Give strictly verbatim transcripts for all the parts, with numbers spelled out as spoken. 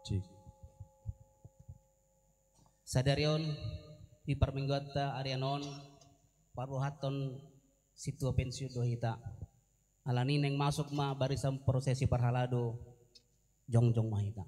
Cik. Sadari on, di parmingguanta arian on, parrohathon sintua pensiun do hita. Alani naeng masuk ma barisan prosesi parhalado, jongjong ma hita.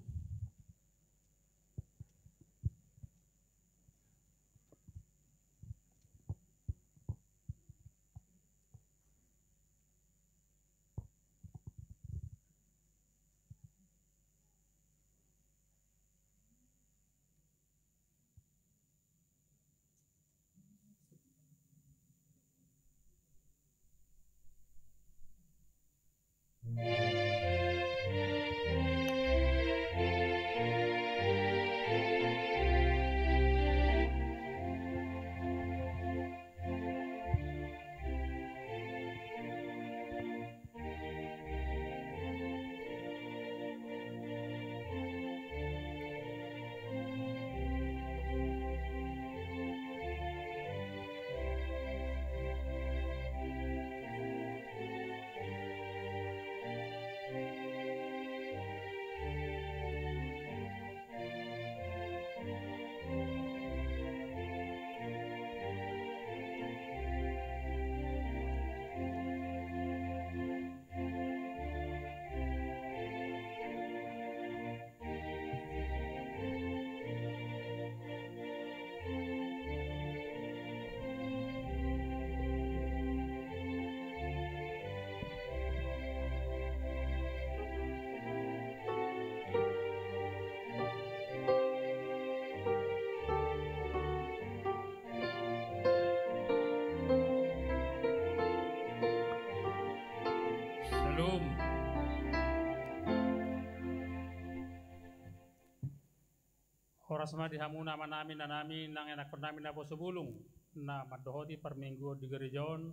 Horas ma di hamu na amanami, inanami, nang ianakhonnami naposobulung, na mandohoti parmingguon di gareja on,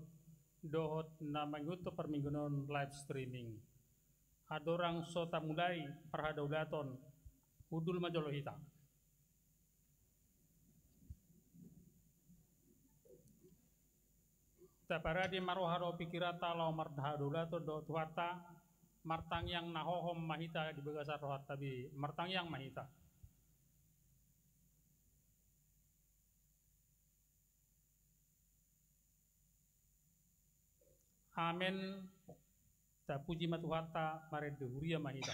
dohot na mangihuthon parmingguon on live streaming. Andorang so tamulai parhadaulaton, hundul ma jolo hita. Taparade ma roha dohot pingkiranta laho marhadaulaton dohot Tuhanta, martangiang na hohom ma hita di bagasan rohanta be, martangiang ma hita. Amen. Tapuji ma Tuhanta, marende huria ma hita.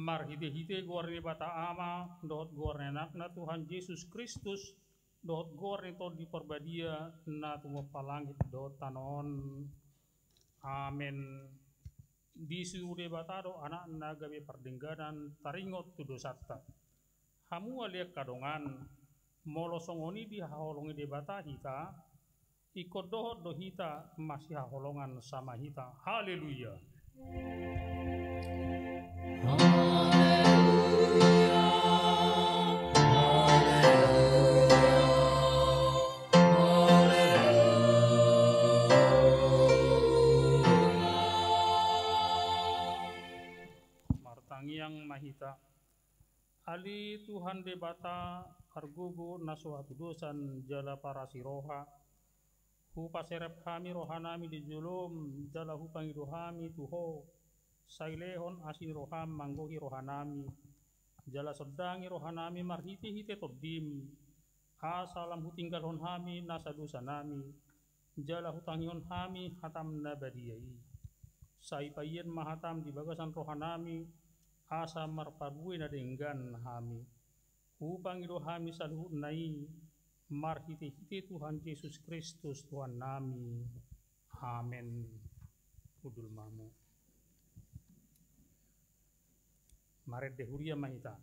Marhitehite goar ni Debata Ama, dohot goar ni Anakna Tuhan Jesus Kristus, dohot goar ni Tondi Parbadia, na tumompa langit dohot tano on. Amen. Disi Debata dohot Anakna gabe pardengganan taringot tu dosanta. Hamu ale angka dongan, molo songon i dihaholongi Debata hita, ingkon dohot do hita masihaholongan sama hita. Haleluya. Haleluya. Haleluya. Haleluya. Martangiang ma hita. Ale Tuhan Debata, pargogo na so hatudosan jala parasi roha, hupaserep hami rohanami di jolom, jala hupangido hami tu Ho, sai lehon asi ni roham manggohi rohanami, jala sondangi rohanami marhitehite Tondim, asa lam hutinggalhon hami nasa dosanami, jala hutangihon hami hatam na badia i. Sai paihon ma hatam di bagasan rohanami, asa marparbue na denggan hami. Hupangido hami saluhutna i, marhitehite Tuhan Jesus Kristus Tuhannami. Amen. Hundul ma hamu. Marende huria ma hita.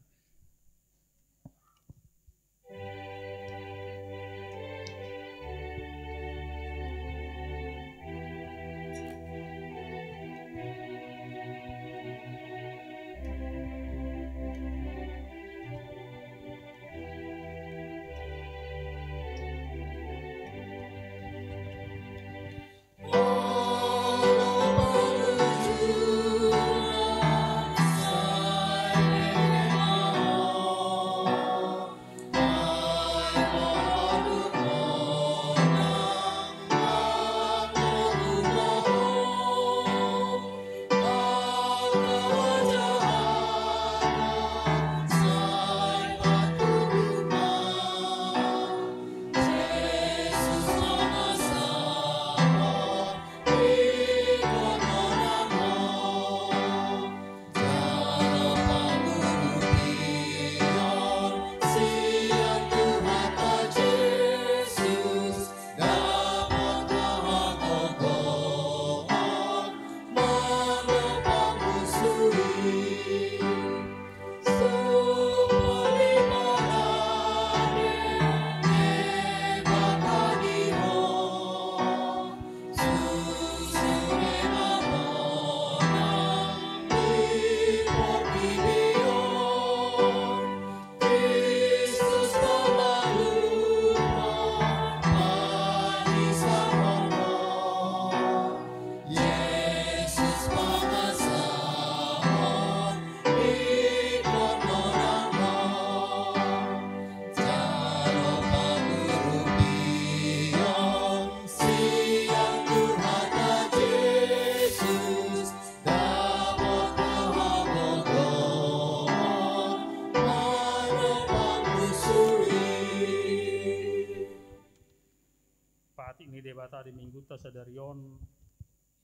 Debata di Minggunta sadari on,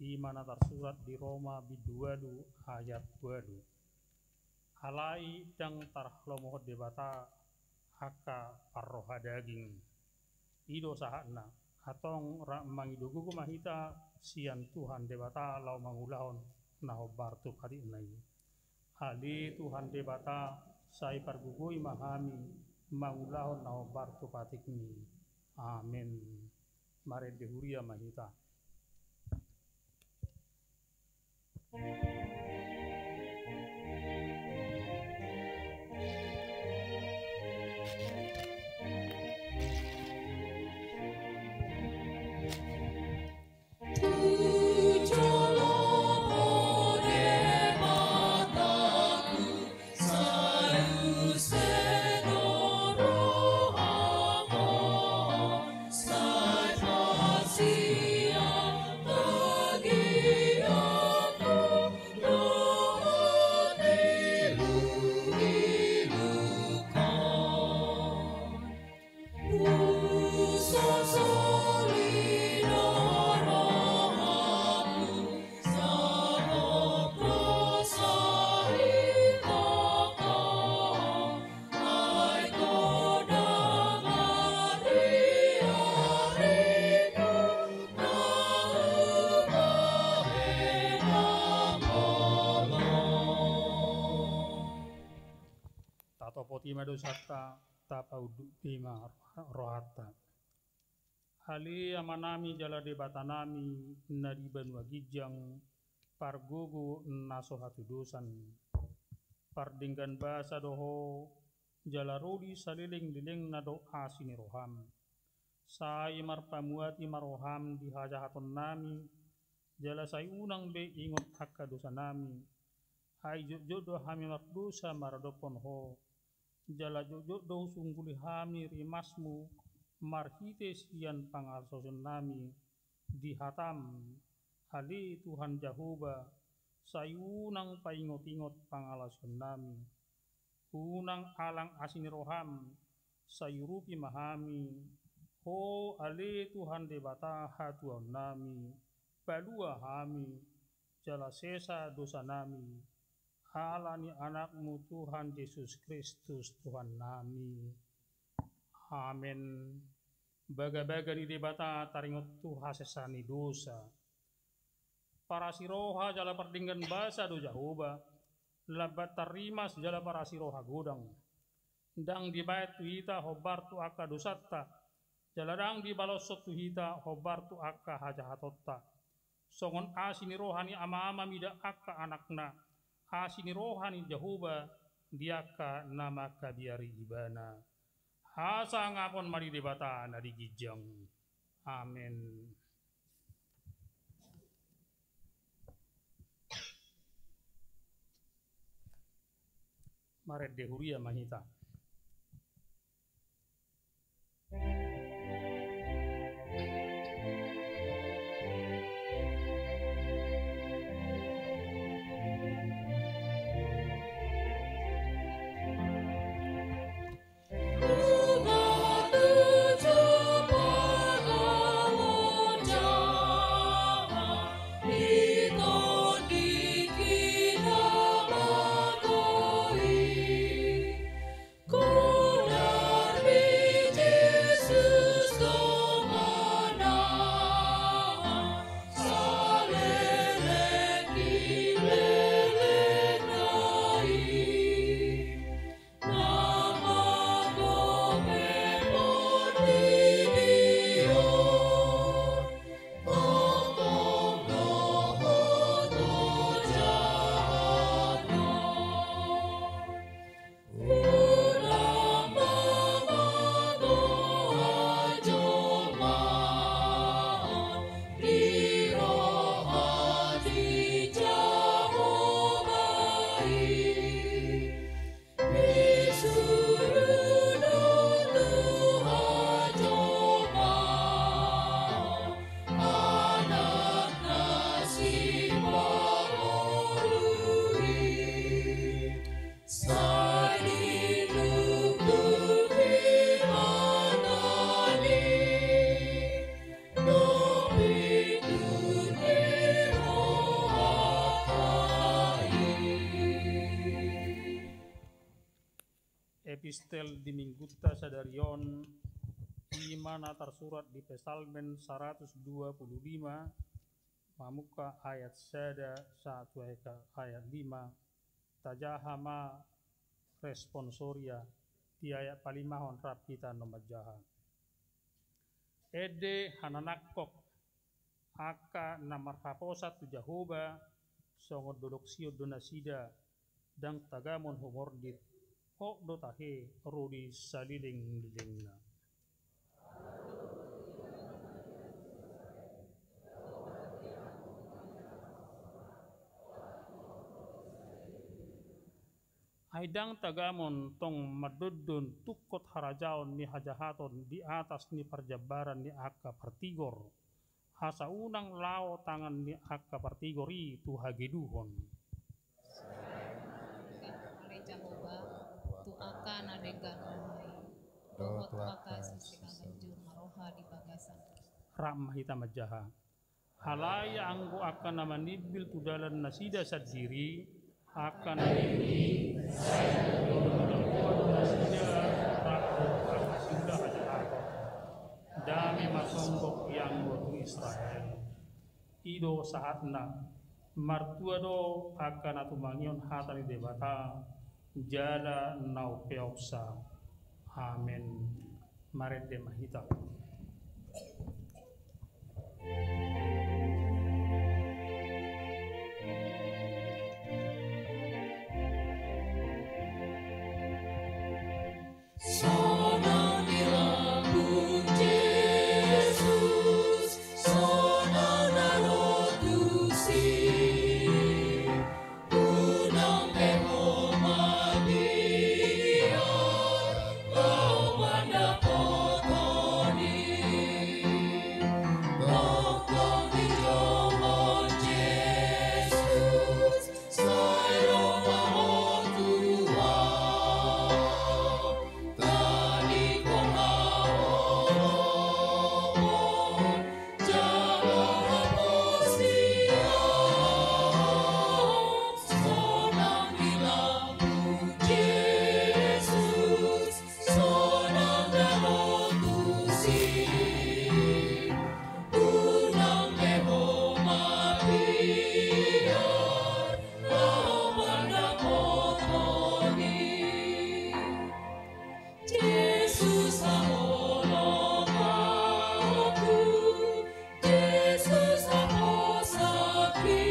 i ma na tarsurat di Roma bindu ualu ayat ualu. Alai ndang tarhalomohon Debata angka parroha daging. I do sahatna, antong rap mangido gogo ma hita sian Tuhan Debata laho mangulahon na hombar tu patikna i. Ale Tuhan Debata, sai pargogoi ma hami mangulahon na hombar tu patikmi. Amen. Marende huria ma hita. Tatopoti ma dosanta, tapaunduk be ma rohanta. Ale Amanami jala Debatanami na di banua ginjang, pargogo na so hatudosan. Pardenggan basa do Ho, jala rodi salelenglelengna do asi ni roham. Sai marpamuati ma roham di hajahatonnami, jala sai unang be ingot angka dosanami. Ai jotjot do hami mardosa maradophon Ho, jala jotjot do husungguli hami rimasmu marhite sian pangalaosionnami di hatam. Ale Tuhan Jahowa, sai unang paingotingot pangalaosionnami. Unang alang asi ni roham, sai urupi ma hami. Ho ale Tuhan Debata hatuaonnami, palua hami, jala sesa dosanami, ala ni Anakmu Tuhan Jesus Kristus Tuhannami. Amen. Bagabaga ni Debata taringot tu hasesaan ni dosa. Parasi roha jala pardenggan basa do Jahowa, lambat tarrimas jala parasi roha godang. Ndang dibaen tu hita hombar tu angka dosanta, jala ndang dibaloshon tu hita hombar tu angka hajahatonta. Songon asi ni roha ni ama-ama mida angka anakna, asi ni roha ni Jahowa di angka na mangkabiari Ibana. Hasangapon ma di Debata na di ginjang. Amen. Marende huria ma hita. Epistel di minggunta sadari on, i ma na tarsurat di Psalmen saratus dua pulu lima, mamungka ayat sada sahat tu ayat lima, tajaha ma responsoria di ayat palimahon rap hita na manjaha. Ende hananangkok, angka na marhaposan tu Jahowa, songon dolok Sion do nasida, ndang tagamon humordit, hot do tahe ro di saleleng-lelengna. Ai ndang tagamon tong mandondon tungkot harajaon ni hajahaton di atas ni parjambaran ni angka partigor, asa unang lao tangan ni angka partigor i tu hageduhon. Ale Jahowa, tu angka na denggan roha i, dohot tu angka siseganjur na roha di bagasan. Rap ma hita manjaha. Alai anggo angka na manimbil tu dalan nasida sandiri, angka na denggan i, sai na denggan do nasida rap dohot angka siula hajahaton. Dame ma songgop i anggo tu Israel. I do sahatna, martua do angka na tumangihon hata ni Debata, jala na umpeopsa. Amen. Marende ma hita. Sonang di lambung Jesus, sonang na ro tusi. Unang be ho mabiar, laho mandapothon i. Tongtong dijou ho Jesus, sai ro ma ho tu ahu. Tadingkon haholomon, jala haposaan. Sonang di lambung Jesus, sonang na ro tusi. Unang be ho mabiar, laho mandapothon i. Jesus haholonganku, Jesus haposakku,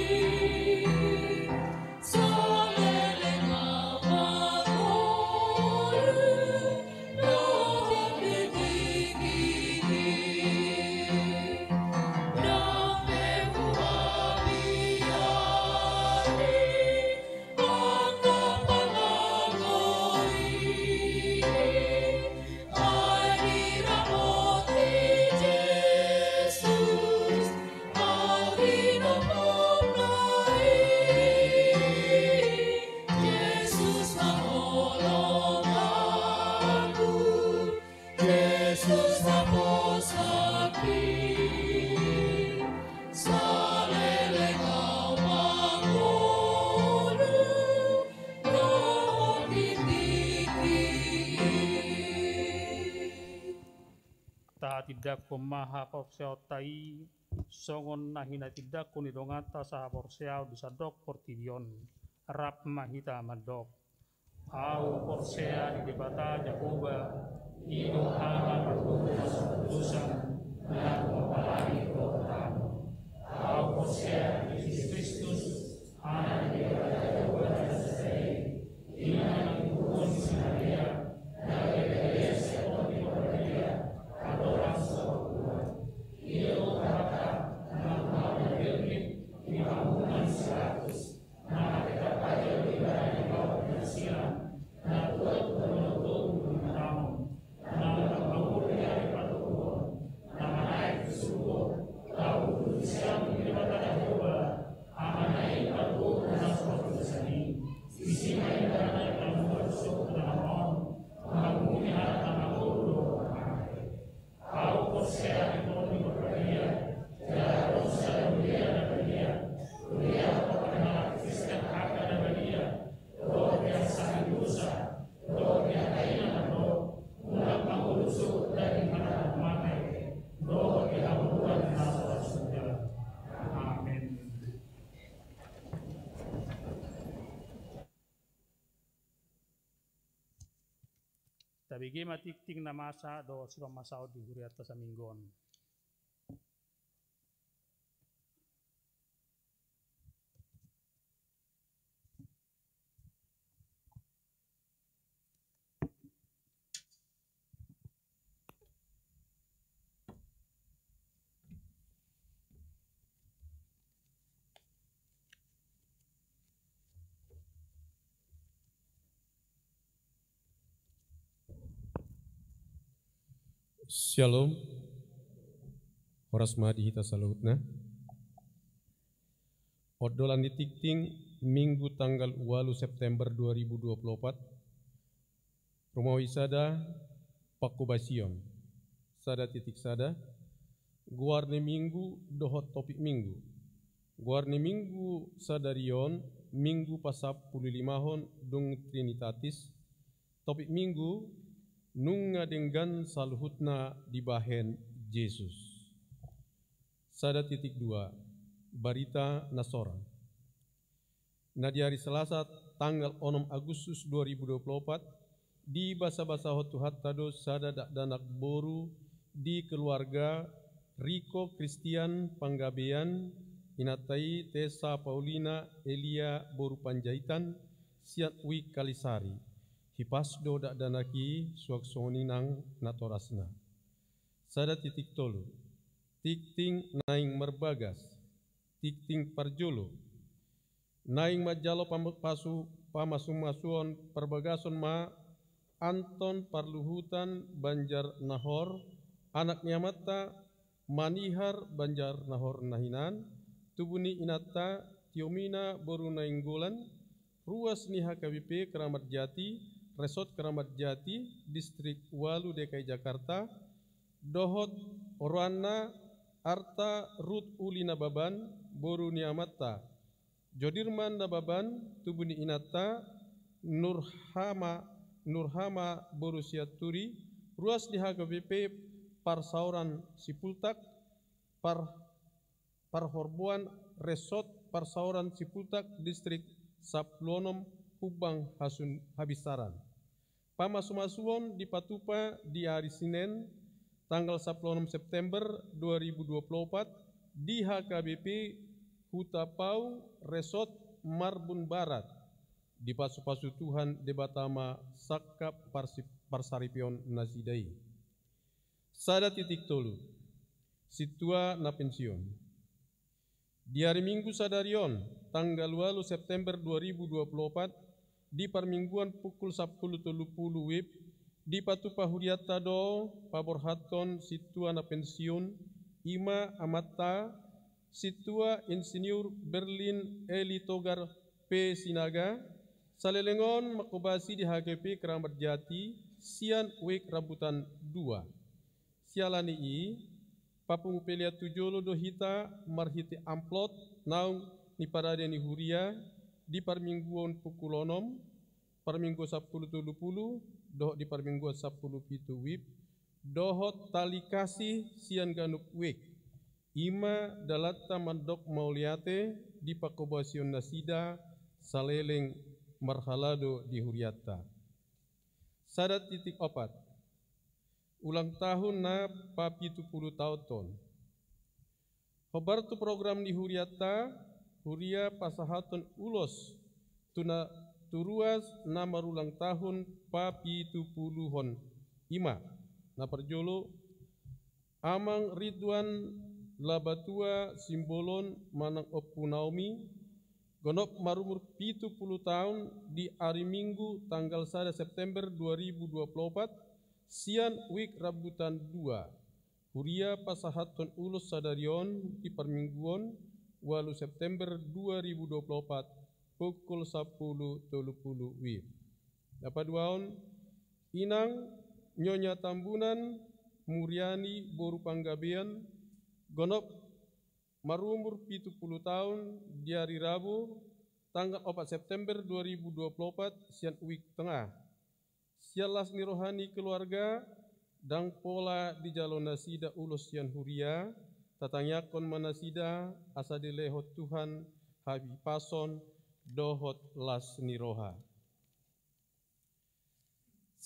saleleng ahu mangolu dohot di tingki i. Ndang be huabiari angka pangago i, ai diramoti Jesus ahu di nomu i. Jesus haholonganku, Jesus haposakku, saleleng ahu mangolu dohot di tingki i. Tatindangkon ma haporseaonta i, songon na hinatindangkon ni donganta sahaporseaon di sandok portibi on. Rap ma hita mandok. Ahu porsea di Debata Jahowa, i do Ama Pardomu na so mardosa, na tumompa langit dohot tano. Ahu porsea di Jesus Kristus, Anak ni Debata Jahowa na so sada i, i ma na pinatupa ni si Maria, na gabe balean sian Tondi Porbadia, andorang so martua. I do Tuhanta, na tumangihon na bernik di panguhuman ni si Pilatus, na martetap hajal di ibana di bawah penasiran, na tuat tu banua toru di mangamon, na mangolu di ari patoguhon, na manaek tu surgo, laho duduk di siamun ni Debata Jahowa, Amana i patoguhon na so mardosa i. Disi ma Tabege ma tingting na masa dohot sipamasaon di hurianta saminggu on. Syalom. Horas ma di hita saluhutna. Ondolan ni tingting Minggu tanggal ualu September dua ribu dua puluh opat. Rumawi sada, pangkobasion. Sada titik sada. Goar ni Minggu dohot topik Minggu. Goar ni Minggu sadari on, Minggu pasampululimahon dung Trinitatis. Topik Minggu, nunga denggan saluhutna dibahen Jesus. Sada titik dua, barita na sorang. Na di ari Selasa tanggal onom Agustus dua ribu dua puluh opat, dibasabasahon Tuhanta do sada dakdanak boru di keluarga Riko Kristian Panggabean, inanta i Tessa Paulina Elia boru Panjaitan, sian Wijk Kalisari. Hipas do dakdanak i suang songon i nang natorasna. Sada titik tolu. Tingting naeng marbagas. Tingting parjolo. Naeng manjalo pam-, pasu-, pamasumasuon parbagason ma Anton Parluhutan Banjar Nahor, anak ni amanta Manihar Banjar Nahor na hinan, tubu ni inanta Tiomina boru Nainggolan, ruas ni H K B P Kramat Jati, Resort Kramat Jati, Distrik ualu D K I Jakarta, dohot oroanna Arta Rut Uli Nababan, boru ni amanta Jodirman Nababan, tubu ni inanta Nurhama, Nurhama boru Sianturi, ruas ni H K B P Parsaoran Sipultak, Par-, Parhorboan, Resort Parsaoran Sipultak, Distrik sampulu onom, Humbang Hasun-, Habinsaran. Pamasumasuon dipatupa di ari Sinen, tanggal sampulu onom September dua ribu dua puluh opat, di H K B P Hutapau, Resort Marbun Barat. Dipasupasu Tuhan Debata ma sangkap parsi-, parsaripeon nasida i. Sada titik tolu. Sintua na pensiun. Di ari Minggu sadari on, tanggal ualu September dua ribu dua puluh opat, di parmingguan pukul sampulu tolu pulu WIB, dipatupa hurianta do paborhathon sintua na pensiun, i ma amanta, Sintua Insinyur Berlin Eli Togar P. Sinaga, saleleng on manghobasi di H K B P Kramat Jati, sian Wijk Rambutan dua. Siala ni i, papungu pelean tu jolo do hita marhite amplop naung niparade ni huria di parmingguon pukul onom, parmingguon sampulu tolu pulu, dohot di parmingguon sampulu pitu WIB, dohot tali kasih sian ganup wijk. I ma dalanta mandok mauliate di panghobasion nasida saleleng marhalado di hurianta. Sada titik opat. Ulang tahun na papitu pulu taon on. Hombar tu program ni hurianta, huria pasahathon ulos tu na, tu ruas na marulang tahun papitu puluhon, i ma, na parjolo, Amang Ridwan Labatua Simbolon manang Ompu Naomi, ganup marumur pitu pulu taon, di ari Minggu tanggal sada September dua ribu dua pulu opat, sian Wijk Rambutan dua. Huria pasahathon ulos sadari on di parmingguon ualu September dua ribu dua pulu opat, pukul sampulu tolu pulu WIB. Na paduahon, Inang Nyonya Tambunan Muriani boru Panggabean, ganup marumur pitu pulu taon, di ari Rabu tanggal opat September dua ribu dua pulu opat, sian Wijk Tengah. Sian las ni roha ni keluarga, ndang pola dijalo nasida ulos sian huria, tatangiangkon ma nasida asa dilehon Tuhan hahipason dohot las ni roha.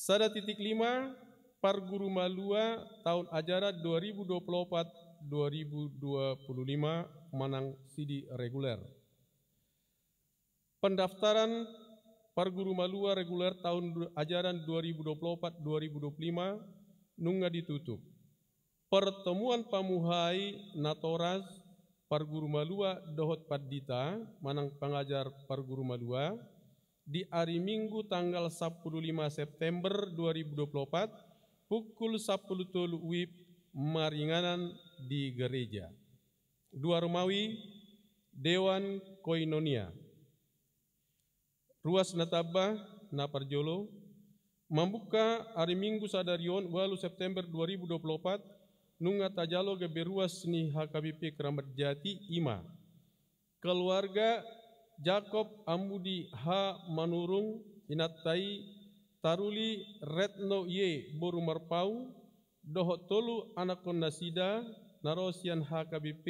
Sada titik lima, parguru malua tahun ajaran dua ribu dua puluh empat dua ribu dua puluh lima manang sidi reguler. Pendaftaran parguru malua reguler tahun du-, ajaran dua ribu dua puluh empat dua ribu dua puluh lima nunga ditutup. Pertemuan pamuhai natoras parguru malua dohot pandita manang pangajar parguru malua di ari Minggu tanggal sampulu lima September dua ribu dua puluh empat, pukul sampulu tolu wib, maringanan di gereja. Dua Romawi, Dewan Koinonia. Ruas na tamba, na parjolo, mamungka ari Minggu sadari on, ualu September dua ribu dua puluh empat, nunga tajalo gabe ruas ni H K B P Kramat Jati, i ma: Keluarga Jakob Ambudi H Manurung, inanta i Taruli Retno Y boru Marpaung, dohot tolu anakkon nasida na ro sian H K B P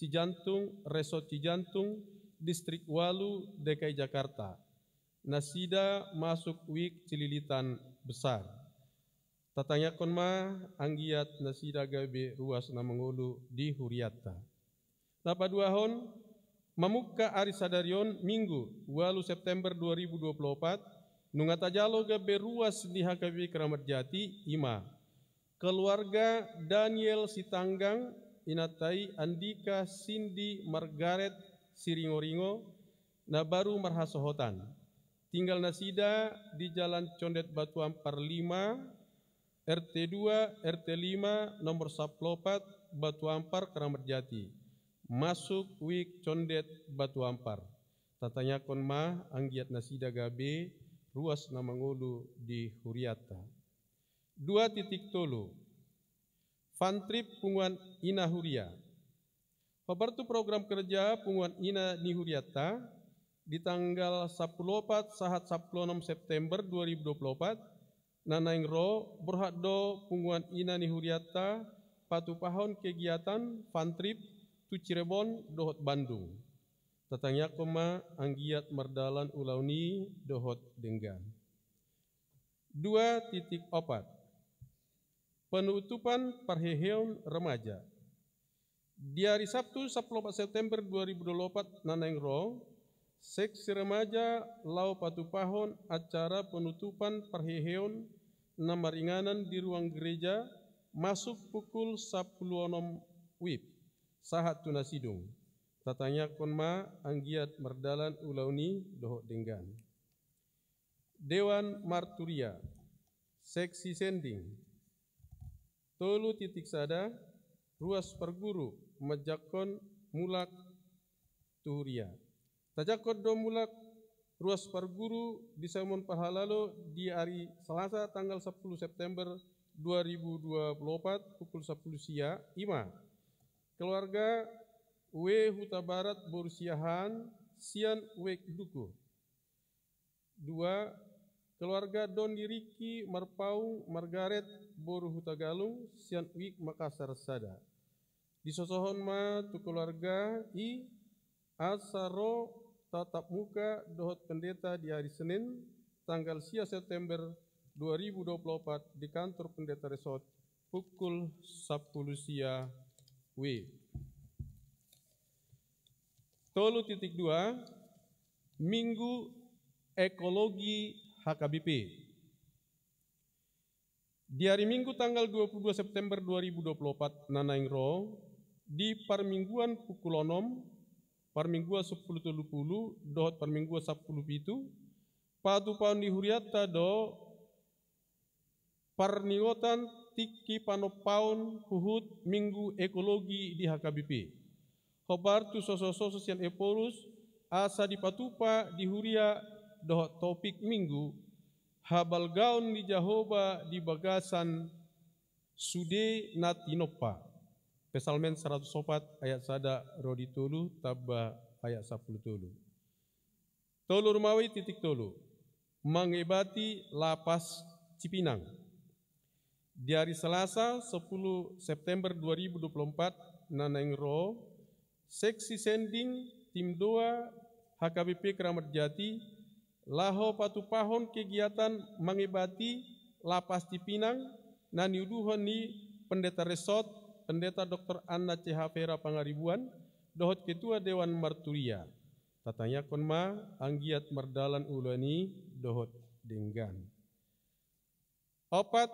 Cijantung, Resort Cijantung, Distrik Walu, D K I Jakarta. Nasida masuk wik celilitan besar. Tatangiangkon ma anggiat nasida gabe ruas na mangolu di hurianta. Na paduahon, mamungka ari sadari on, Minggu, ualu September dua ribu dua puluh empat, nunga tajalo gabe ruas ni H K B P Kramat Jati, i ma: Keluarga Daniel Sitanggang, inanta i Andika Sindi Margaret Siringoringo, na baru marhasohotan. Tinggal nasida di Jalan Condet Batu Ampar lima, R T dua, R T lima, nomor sampulu opat, Batu Ampar, Kramat Jati. Masuk wik Condet Batu Ampar. Tatangiangkon ma anggiat nasida gabe ruas na mangolu di hurianta. Dua titik tolu. Fun trip punguan ina huria. Hombar tu program kerja punguan ina ni hurianta, di tanggal sampulu opat sahat sampulu onom September dua ribu dua puluh opat, na naeng ro, borhat do punguan ina ni hurianta patupahon kegiatan fun trip tu Cirebon dohot Bandung. Tatangiangkon ma anggiat mardalan ulaon i dohot denggan. Dua titik opat. Penutupan parheheon remaja. Di ari Sabtu sampulu opat September dua ribu dua puluh opat na naeng ro, seksi remaja laho patupahon acara penutupan parheheon na maringanan di ruang gereja, masuk pukul sampulu onom wib, sahat tu na sidung. Tatangiangkon ma anggiat mardalan ulaon i dohot denggan. Dewan Marturia, seksi sending. Tolu titik sada, ruas parguru manjangkon mulak tu huria. Tajangkon do mulak ruas parguru di Saumon Parhalado di ari Selasa tanggal sampulu September dua ribu dua puluh opat pukul sampulu sia, i ma: Keluarga W Hutabarat boru Siahaan sian Wek Duku. Dua, keluarga Doni Riki Marpaung Margaret boru Hutagalung sian Wik Makassar sada. Disosohon ma tu keluarga i asa ro tatap muka dohot pendeta di ari Senin tanggal sia September dua ribu dua puluh opat di kantor pendeta resort pukul sampulu sia wib. Tolu titik dua, Minggu Ekologi H K B P. Di ari Minggu tanggal dua puluh dua September dua ribu dua puluh opat na naeng ro, di parmingguan pukul onom, parmingguan sampulu tolu pulu dohot parmingguan sampulu pitu, patupahon ni hurianta do parningotan tingki panompaon huhut Minggu Ekologi di H K B P. Hombar tu sosososo sian Ephorus, asa dipatupa di huria dohot topik Minggu, habalgaon ni Jahowa di bagasan sude na tinompa. Psalmen saratus opat ayat sada ro di tolu tamba ayat sampulu tolu. Tolu Romawi titik tolu. Mangebati Lapas Cipinang. Di ari Selasa, sampulu September dua ribu dua puluh empat, na naeng ro, seksi sending, tim doa, H K B P Kramat Jati, laho patupahon kegiatan mangebati Lapas Cipinang na niuduhon ni Pendeta Resort, Pendeta Doktor Anna C H Vera Pangaribuan, dohot Ketua Dewan Marturia. Tatangiangkon ma anggiat mardalan ulaon i dohot denggan. Opat,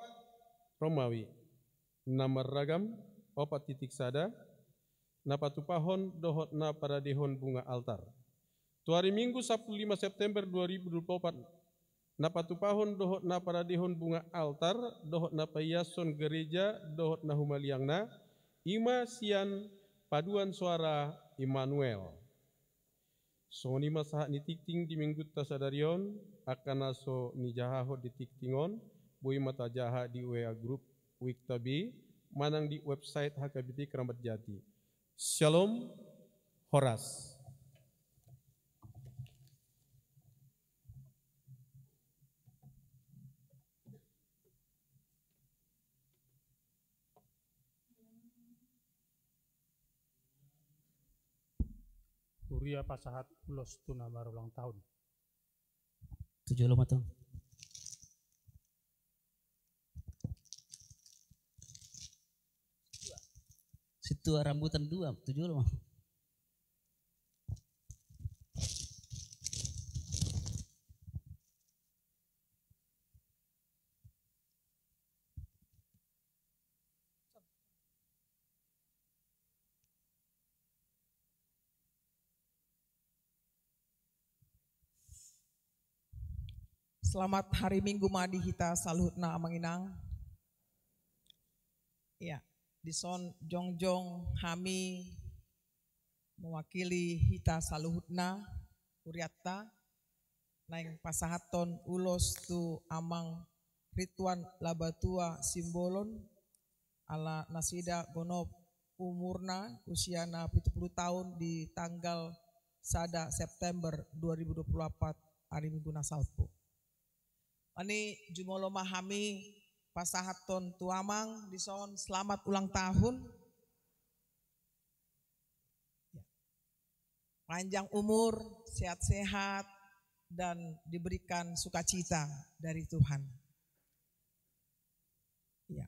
Romawi, na marragam, opat titik sada, na patupahon dohot na paradehon bunga altar. Tu ari Minggu sampulu lima September dua ribu dua puluh opat, na patupahon dohot na paradehon bunga altar, dohot na paiashon gareja, dohot na humaliangna, i ma sian paduan suara Immanuel. Songon i ma sahat ni tingting di minggunta sadari on, angka na so nijahahon di tingting on, boi ma tajaha di W A group Wikta B, manang di website H K B P Keramat Jati. Shalom, horas. Huria pasahat ulos tu na marulang tahun. Tu jolo ma tong. Sintua rambutan dua, tu jolo ma. Selamat hari Minggu ma di hita saluhutna amang inang. Ya, dison jongjong hami mewakili hita saluhutna hurianta naeng pasahathon ulos tu amang Rituan Labatua Simbolon, ala nasida gonop umurna, usiana pitu pulu tahun di tanggal sada September dua ribu dua pulu opat, ari Minggu na salpu. Ani jumolo ma hami pasahathon tu amang dison selamat ulang tahun. Ya. Panjang umur, sehat-sehat, dan diberikan sukacita dari Tuhan. Ya.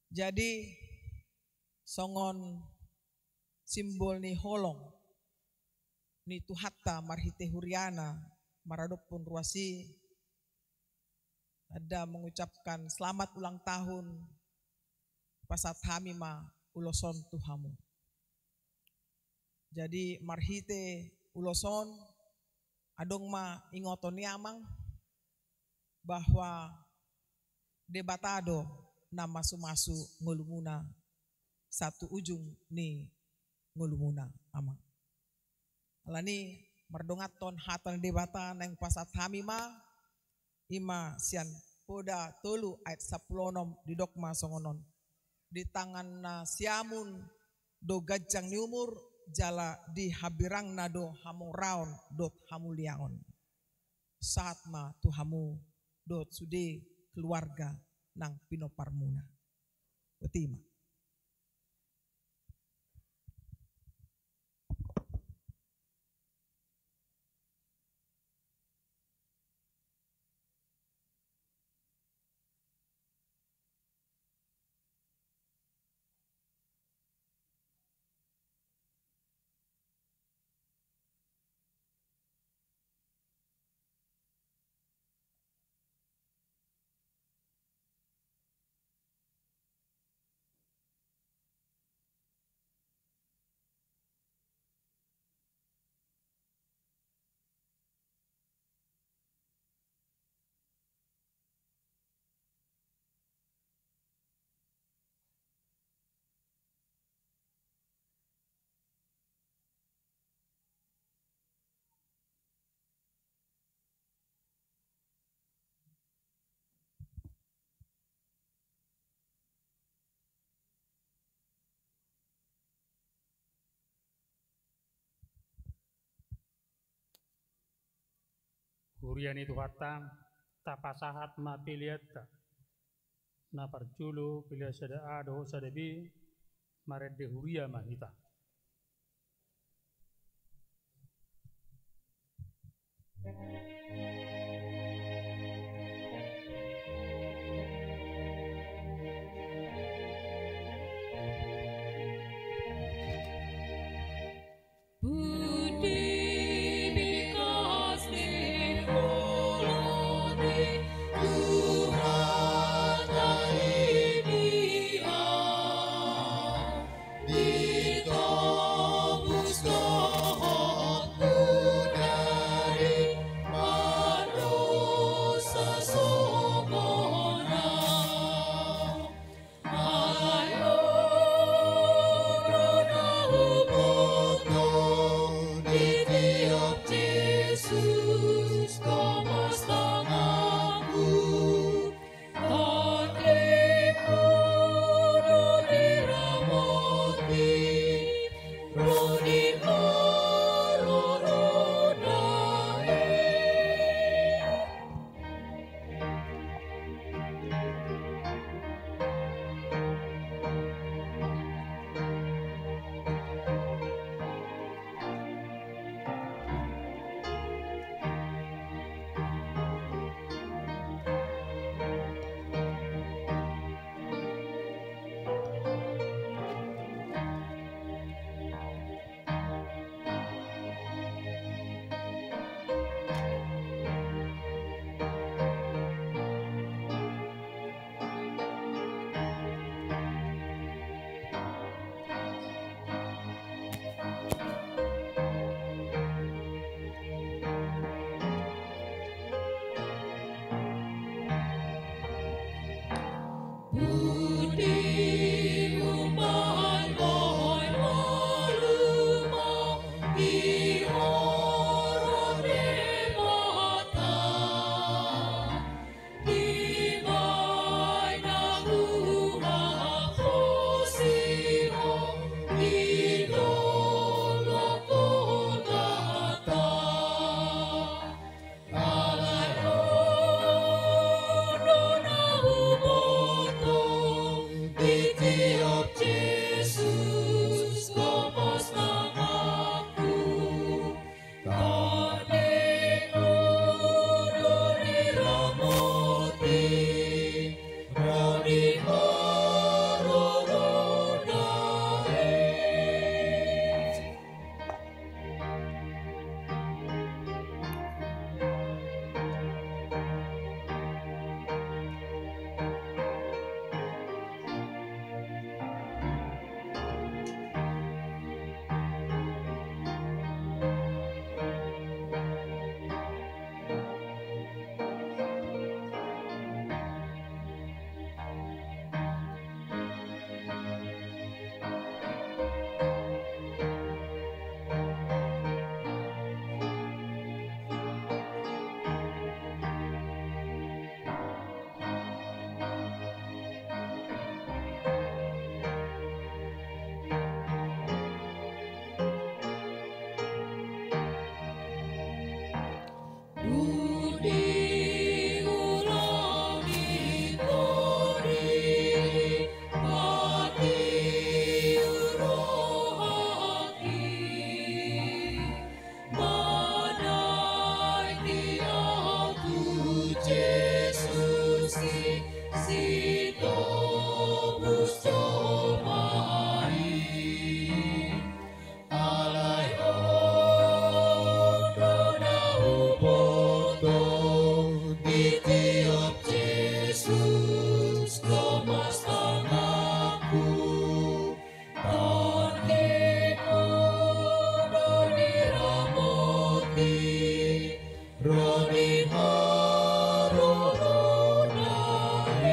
Jadi, songon simbol ni holong ni Tuhanta marhite huriana maradophon ruas i, tanda mengucapkan selamat ulang tahun, pasahat hami ma ulos on tu hamu. Jadi, marhite ulos on, adong ma ingoton ni amang, bahwa Debata do na masu-masu ngolumuna sahat tu ujung ni ngolumuna, amang. Alani mardonganhon hata ni Debata naeng pasahat hami ma, i ma sian Poda tolu ayat sampulu onom didok ma songon on. Di tangan na siamun do ganjang ni umur, jala di hambirangna do hamoraon dohot hamuliaon. Sahat ma tu hamu dohot sude keluarga nang pinomparmuna. Boti ma. Huria ni Tuhanta, tapasahat ma peleanta. Na parjolo pelean sada A dohot sada B, marende huria ma hita. Pudi umbahen ai maluma di horong Debata, dibahen na huhaposi ho di dolok Golgata. Alai on do na huboto, ditiop Jesus gomos tanganku, tondingku do diramoti, ro di harorona i. Pudi ulang di tori, mati rohangki, manaiti au tu Jesus i, sitobus jolma i. Alai on do na huboto, ditiop Jesus gomos tanganku, tondingku do diramoti, ro di harorona i.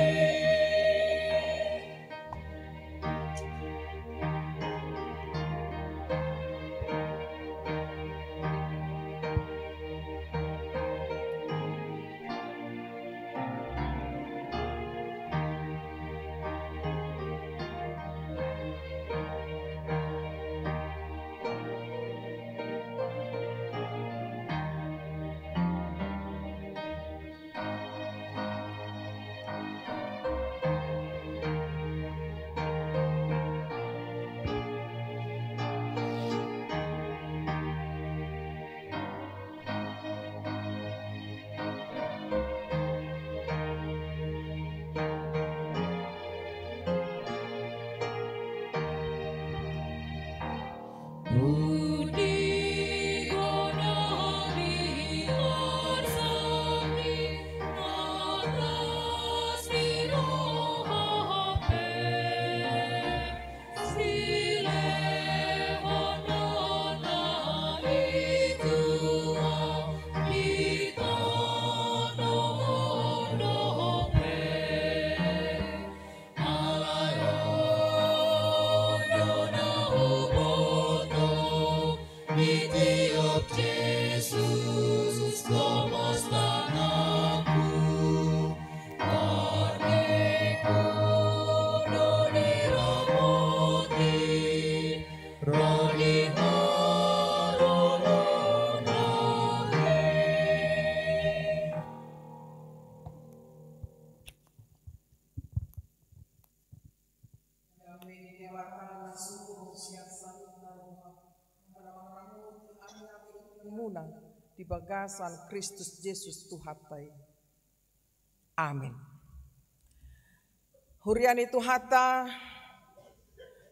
Pudi godang di arsak i, na las ni roha pe, silehon na i tua di tano on dope. Alai on do na huboto, ditiop Jesus gomos tanganku, tondingku do diramoti, ro di harorona i. Dame ni Debata na sumurung sian saluhutna roha, manang mangamuna di bagasan Kristus Jesus Tuhanta i. Amin. Huria ni Tuhanta,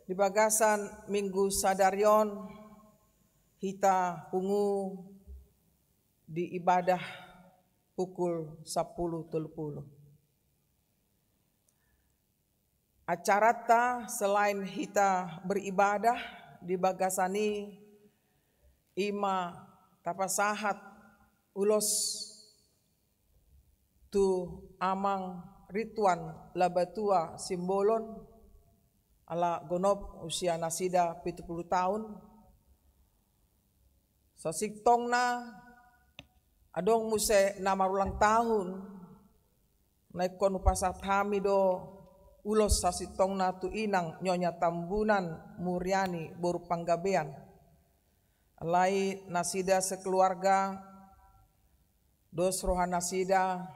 di bagasan Minggu sadari on, hita pungu di ibadah pukul sampulu tolu pulu. Acaranta selain hita beribadah di bagasan i, i ma tapasahat ulos tu amang Rituan Labatua Simbolon, ala gonop usia nasida pitu pulu taon. Sasintongna adong muse na marulang tahun, na ingkon hupasahat hami do ulos sasintongna tu inang Nyonya Tambunan Muriani boru Panggabean. Alai nasida sekeluarga, dos roha nasida,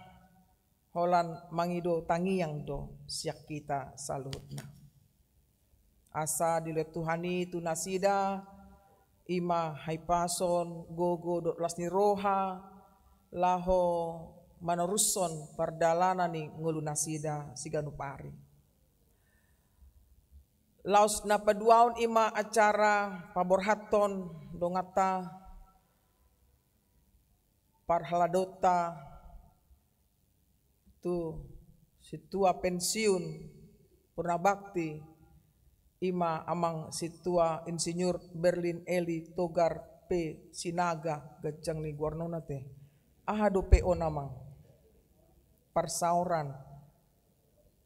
holan mangido tangiang do sian hita saluhutna. Asa dilehon Tuhan i tu nasida, i ma hahipason, gogo dohot las ni roha, laho manorushon pardalanan ni ngolu nasida siganup ari. Laos na paduahon i ma acara paborhathon donganta, parhaladaonta tu sintua pensiun Purna Bakti, i ma Amang Sintua Insinyur Berlin Eli Togar P Sinaga, ganjang ni goarna on ate. Aha dope on, Amang? Parsaoran.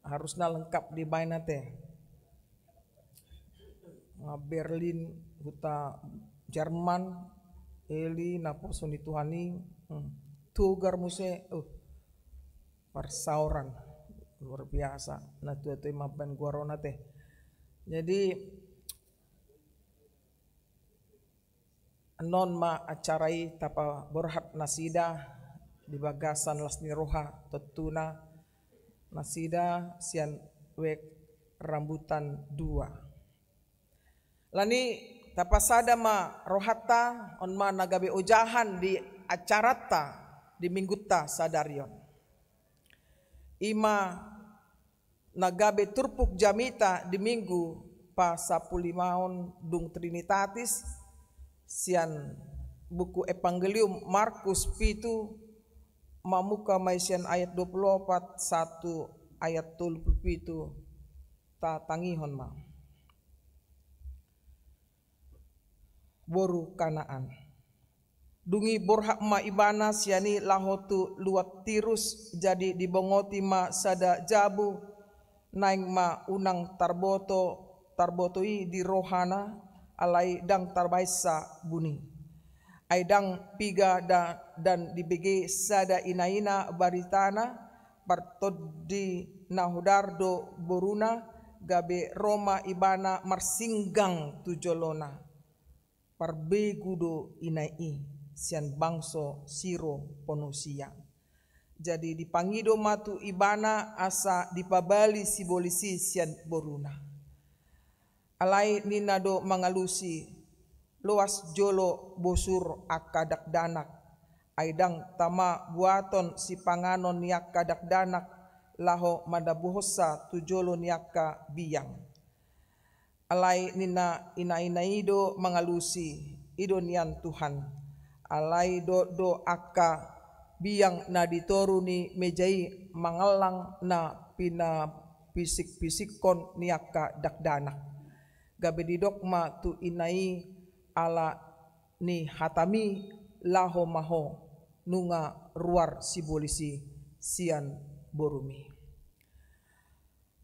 Harusna lengkap dibaen ate. Nga Berlin, huta Jerman, Eli, naposo ni Tuhan i, hmm. Togar muse, uh, parsaoran. Luar biasa. Natua-tua i mambaen goar on ate. Jadi, annon ma acara i tapaborhat nasida di bagasan las ni roha, tontuna nasida sian wijk Rambutan dua. Alani tapasada ma rohanta, on ma na gabe ojahan di acaranta di minggunta sadari on. I ma na gabe turpuk jamita di minggu pasampululimaon dung Trinitatis, sian buku Evangelium Markus pitu, mamungka ma i sian ayat dua pulu opat sahat tu ayat tolu pulu pitu, tatangihon ma. Boru Kanaan. Dung i borhat ma ibana sian i laho tu luat Tirus, jadi dibongoti ma sada jabu, naeng ma unang tarboto, tarboto i di rohana, alai ndang tarbaensa buni. Ai ndang piga da, ndang dibege sada inaina baritana, partondi na hodar do boruna, gabe ro ma ibana marsinggang tu jolona. Parbegu do inai i sian bangso Siroponusia. Jadi dipangido ma tu ibana asa dipabali sibolis i sian boruna. Alai ninna do mangalusi, loas jolo bosur angka dakdanak, ai ndang tama buaton sipanganon ni angka dakdanak laho mandabuhonsa tu jolo ni angka biang. Alai ninna inaina i do mangalusi, i do nian Tuhan. Alai dohot do angka biang na di toru ni meja i mangallang na pinapisikpisikkon ni angka dakdanak. Gabe didok ma tu ina i, ala ni hatami laho ma ho, nunga ruar sibolis i sian borumi.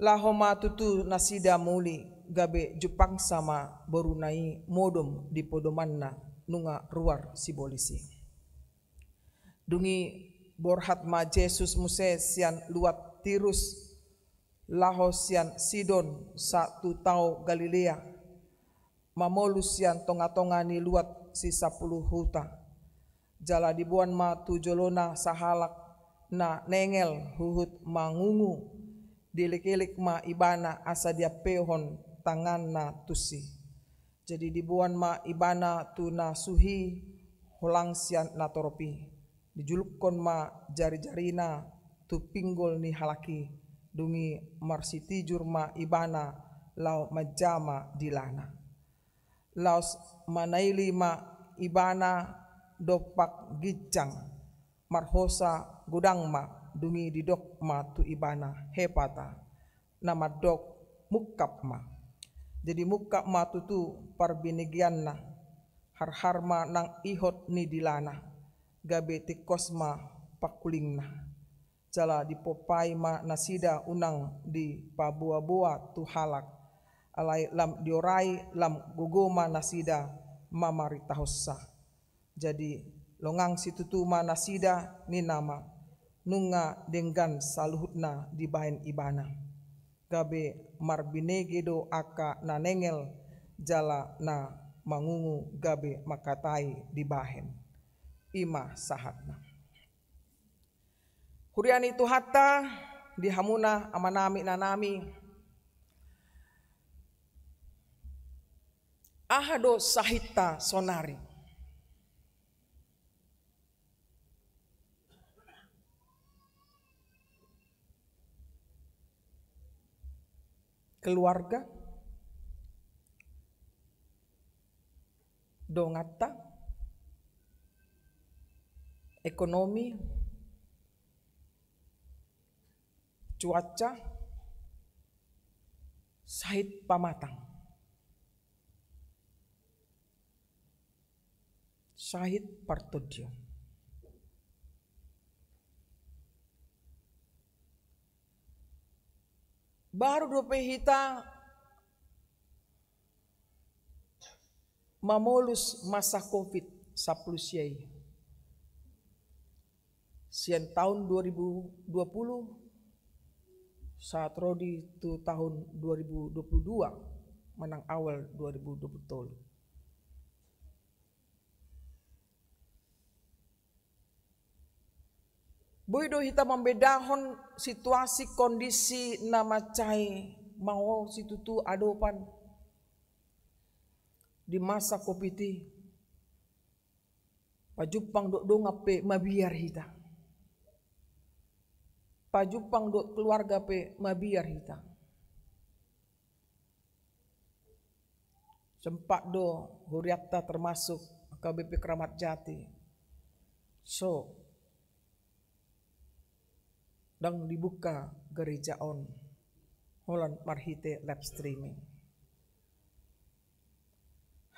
Laho ma tutu nasida muli, gabe jumpangsa ma boruna i modom di podomanna, nunga ruar sibolis i. Dung i borhat ma Jesus muse sian luat Tirus, laho sian Sidon sahat tu tao Galilea, mamolus sian tongatonga ni luat Sisampulu Huta. Jala diboan ma tu jolona sahalak na nengel huhut mangungu, dielekelek ma ibana asa diampehon tanganna tusi. Jadi diboan ma ibana tu na suhi holang sian natorop i. Dijulukkon ma jarijarina tu pinggol ni halak i, dung i marsitijur ma ibana laho manjama dilana. Laos manaili ma ibana dompak ginjang, marhosa godang ma, dung i didok ma tu ibana, Hepata, na mandok, mungkap ma. Jadi mungkap ma tutu parbinegeanna, harhar ma nang ihot ni dilana, gabe tingkos ma pangkulingna. Jala dipompai ma nasida unang dipaboa-boa tu halak, alai lam diorai lam gogo ma nasida mamaritahonsa. Jadi longang situtu ma nasida ninna ma, nunga denggan saluhutna dibahen ibana. Gabe marbinege do angka na nengel jala na mangungu gabe mangkatai dibahen. I ma sahatna. Huria ni Tuhanta, di hamuna amanami inanami, aha do sahitta sonari? Keluarga, donganta, ekonomi, cuaca, sahit pamatang, sahit partondion. Baru dope hita mamolus masa covid sampulu sia i. Sian taon dua ribu dua puluh sahat ro di tu taon dua ribu dua puluh dua manang awal dua ribu dua puluh tolu. Boi do hita mambedahon situasi kondisi na mansai maol situtu adopan di masa covid i. Pajumpang dohot dongan pe mabiar hita. Pajumpang dohot keluarga pe mabiar hita. Sempat do hurianta termasuk H K B P Kramat Jati so ndang dibuka gereja on holan marhite live streaming.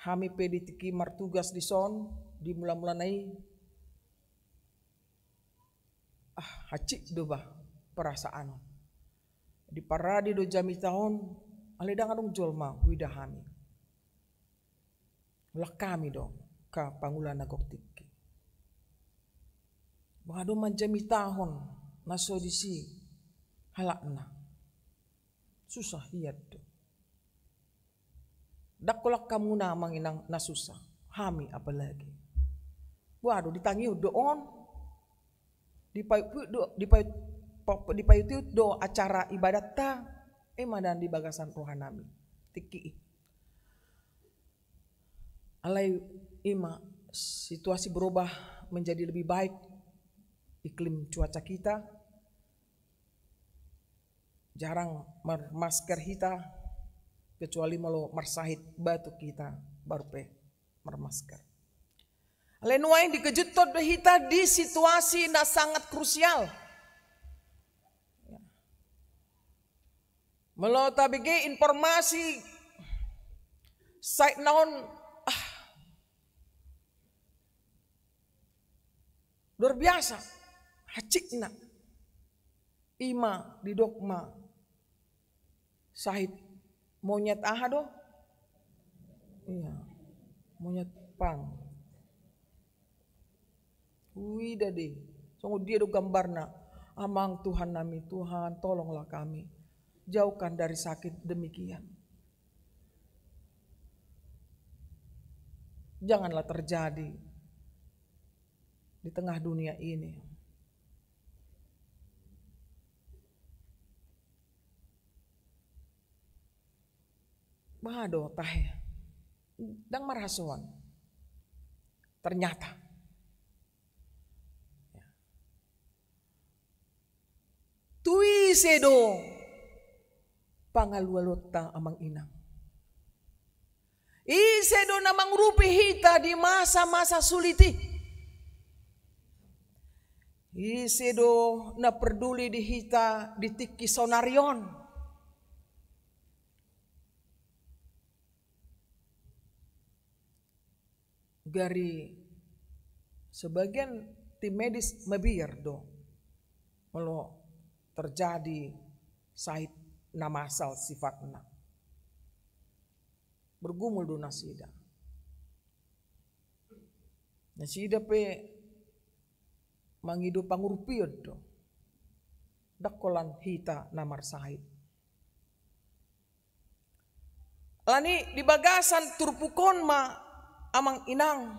Hami pe di tingki martugas dison di mula-mulana i, ah, hansit do bah perasaan on. Diparade do jamita on, alai ndang adong jolma huida hami. Holan hami do angka pangula na gok tingki. Boha do manjamitahon na so disi halakna. Susah hian do. Ndang holan hamuna amang inang na susah, hami apalagi. Boha do ditangihon do on. Dipaiut do, dipaiut, dipaiut-iut do acara ibadatta, i ma dan di bagasan rohanami tingki i. Alai i ma situasi berubah menjadi lebih baik iklim cuaca kita. Jarang marmasker hita, kecuali molo marsahit batuk hita baru pe marmasker. Alai nuaeng dikejuthon do hita di situasi na sangat krusial. Molo tabege informasi sahitna on, ah, luar biasa hansikna. I ma didok ma sahit monyet aha do? Iya, monyet pang. Huida do i. Songon dia do gambarna? Amang Tuhannami, Tuhan, tolonglah kami. Jauhkan dari sakit demikian. Janganlah terjadi di tengah dunia ini. Boha do tahe? Ndang marhasoan. Ternyata. Tu ise do pangalualonta amang inang? Ise do na mangurupi hita di masa-masa sulit i? Ise do na perduli di hita di tingki saonari on? Gari sebagian tim medis mabiar do. Molo terjadi sahit na masal sifatna, bergumul do nasida. Nasida pe mangido pangurupion do, ndang holan hita na marsahit. Alani di bagasan turpuk on ma, amang inang,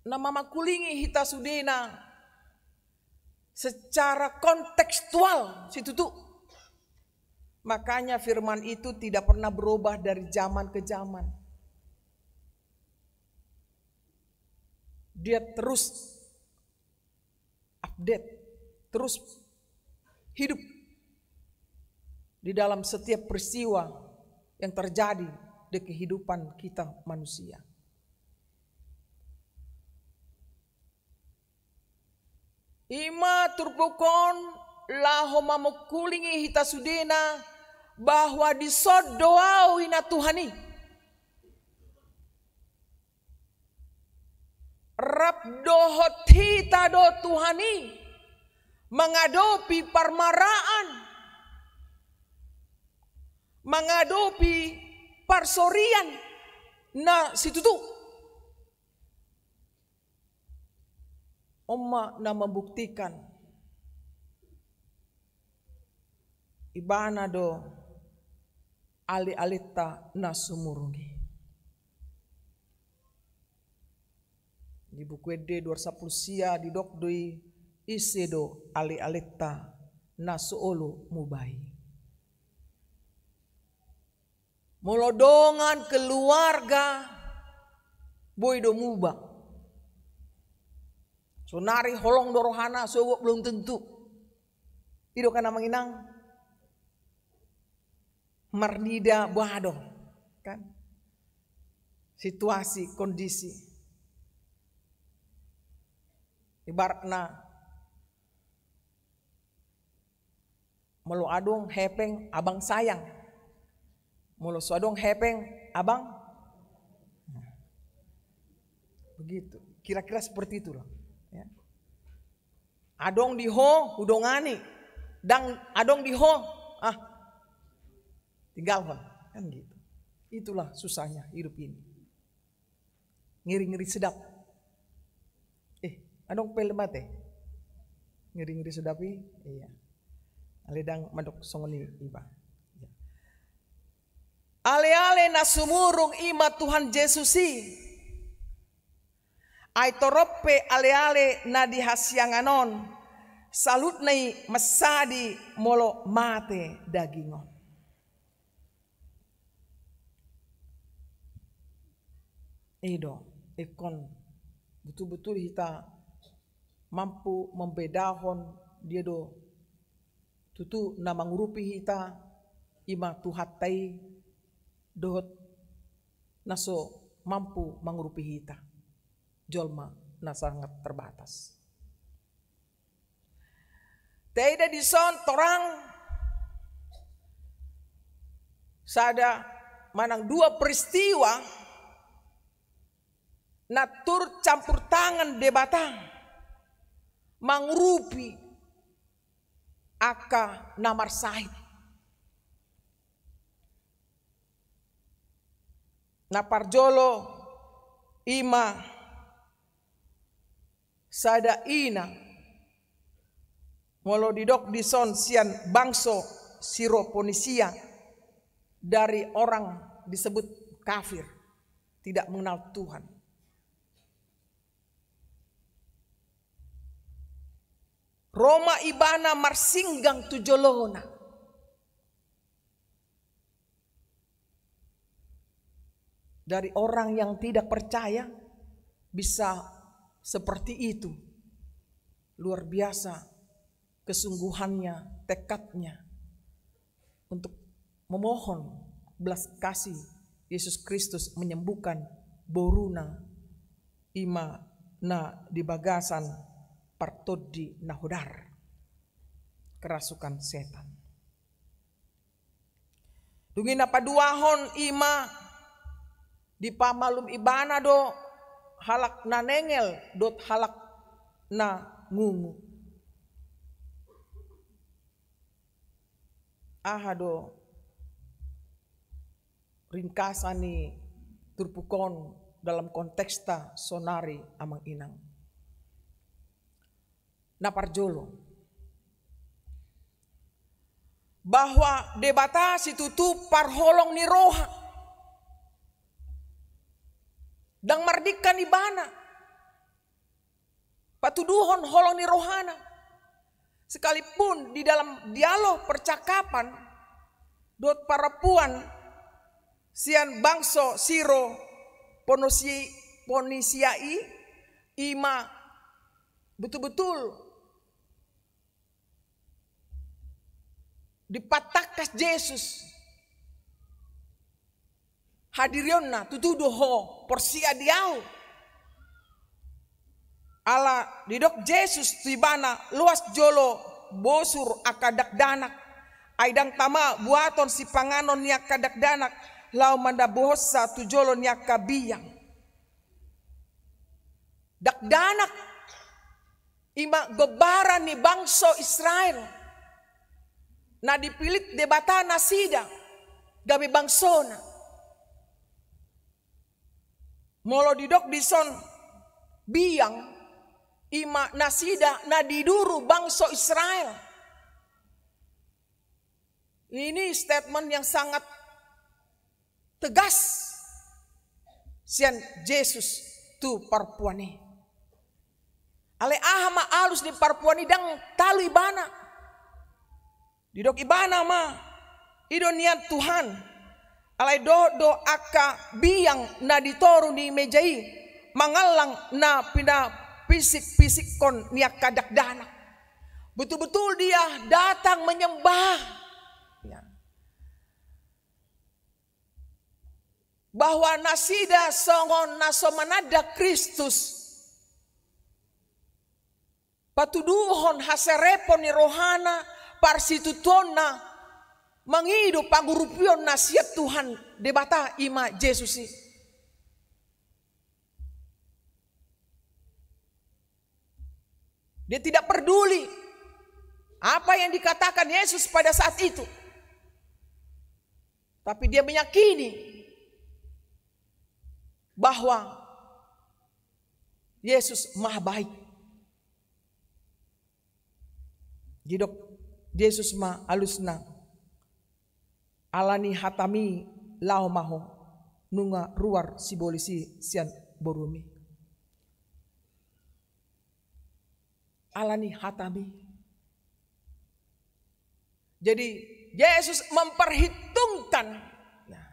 na mamangkulingi hita sudena secara kontekstual situtu. Makanya firman itu tidak pernah berubah dari zaman ke zaman. Dia terus update, terus hidup di dalam setiap peristiwa yang terjadi di kehidupan kita manusia. Ima turpuk on laho mamangkulingi hita sudena bahwa dison do ahu, ninna Tuhan i. Rap dohot hita do Tuhan i mangadopi parmaraan, mangadopi parsorian na situtu. On ma na membuktikan Ibana do ale-alenta na sumurung i. Di Buku Ende dua ratus sampulu sia didok do i, ise do ale-alenta na so olo muba i. Molo dongan keluarga, boi do muba. Sonari holong do rohana, sogot belum tentu. I do kan, amang inang? Marnida boha do, kan? Situasi, kondisi. Ibaratna, molo adong hepeng, abang sayang. Molo so adong hepeng, abang. Nah. Begitu. Kira-kira seperti itulah. Ya. Adong di ho, hudongani. Ndang adong di ho, ah, tinggalhon. Kan gitu. Itulah susahnya hidup ini. Ngeri-ngeri sedap. Eh, adong pe mate. Ngeri-ngeri sedap i, iya. Alai ndang mandok songon i iba. Iya. Ale-ale na sumurung i ma Tuhan Jesus i. Ai torop pe ale-ale na di hasiangan on, saluhutna i mansadi molo mate daging on. I do, ingkon betul-betul hita mampu membedahon dia do tutu na mangurupi hita, i ma Tuhanta i, dohot na so mampu mangurupi hita, jolma na sangat terbatas. Taida dison torang sada manang dua peristiwa na turut campur tangan Debata mangurupi angka na marsahit. Na parjolo i ma sada ina, molo didok dison sian bangso Siroponisia, dari orang disebut kafir, tidak mengenal Tuhan. Ro ma ibana marsinggang tu jolona. Dari orang yang tidak percaya bisa seperti itu. Luar biasa kesungguhannya, tekadnya untuk memohon belas kasih Yesus Kristus menyembuhkan boruna, i ma na di bagasan partondi na hodar, kerasukan setan. Dung i na paduahon i ma dipamalum ibana do halak na nengel dohot halak na ngungu. Aha do ringkasan ni turpuk on dalam konteksta sonari, amang inang? Na parjolo, bahwa Debata situtu parholong ni roha. Ndang mardingkan ibana patuduhon holong ni rohana. Sekalipun di dalam dialog percakapan dohot parompuan sian bangso Siro Ponosi-, Ponisia i, i ma betul-betul dipatangkas Jesus hadirionna, tutu do ho porsea di Ahu. Ala didok Jesus tu ibana, loas jolo bosur angka dakdanak, ai ndang tama buaton sipanganon ni angka dakdanak laho mandabuhonsa tu jolo ni angka biang. Dakdanak i ma gombaran ni bangso Israel na dipillit Debata nasida gabe bangsona. Molo didok dison biang, i ma nasida na diduru bangso Israel. Ini statement yang sangat tegas sian Jesus tu parompuan i. Alai aha ma alus ni parompuan i? Ndang talu ibana. Didok ibana ma, "I do nian Tuhan, alai dohot do angka biang na di toru ni meja i mangallang na pinapisik-pisikkon ni angka dakdanak." Betul-betul dia datang menyembah. Ya. Bahwa nasida songon na so mananda Kristus, patuduhon haserepon ni rohana, parsitutuonna, mangido pangurupionna sian Tuhan Debata, i ma Jesus i. Dia tidak peduli apa yang dikatakan Yesus pada saat itu. Tapi dia meyakini bahwa Yesus maha baik. Didok Jesus ma alusna, "Ala ni hatami laho ma ho, nunga ruar sibolis i sian borumi." Ala ni hatami. Jadi, Jesus memperhitungkan, nah,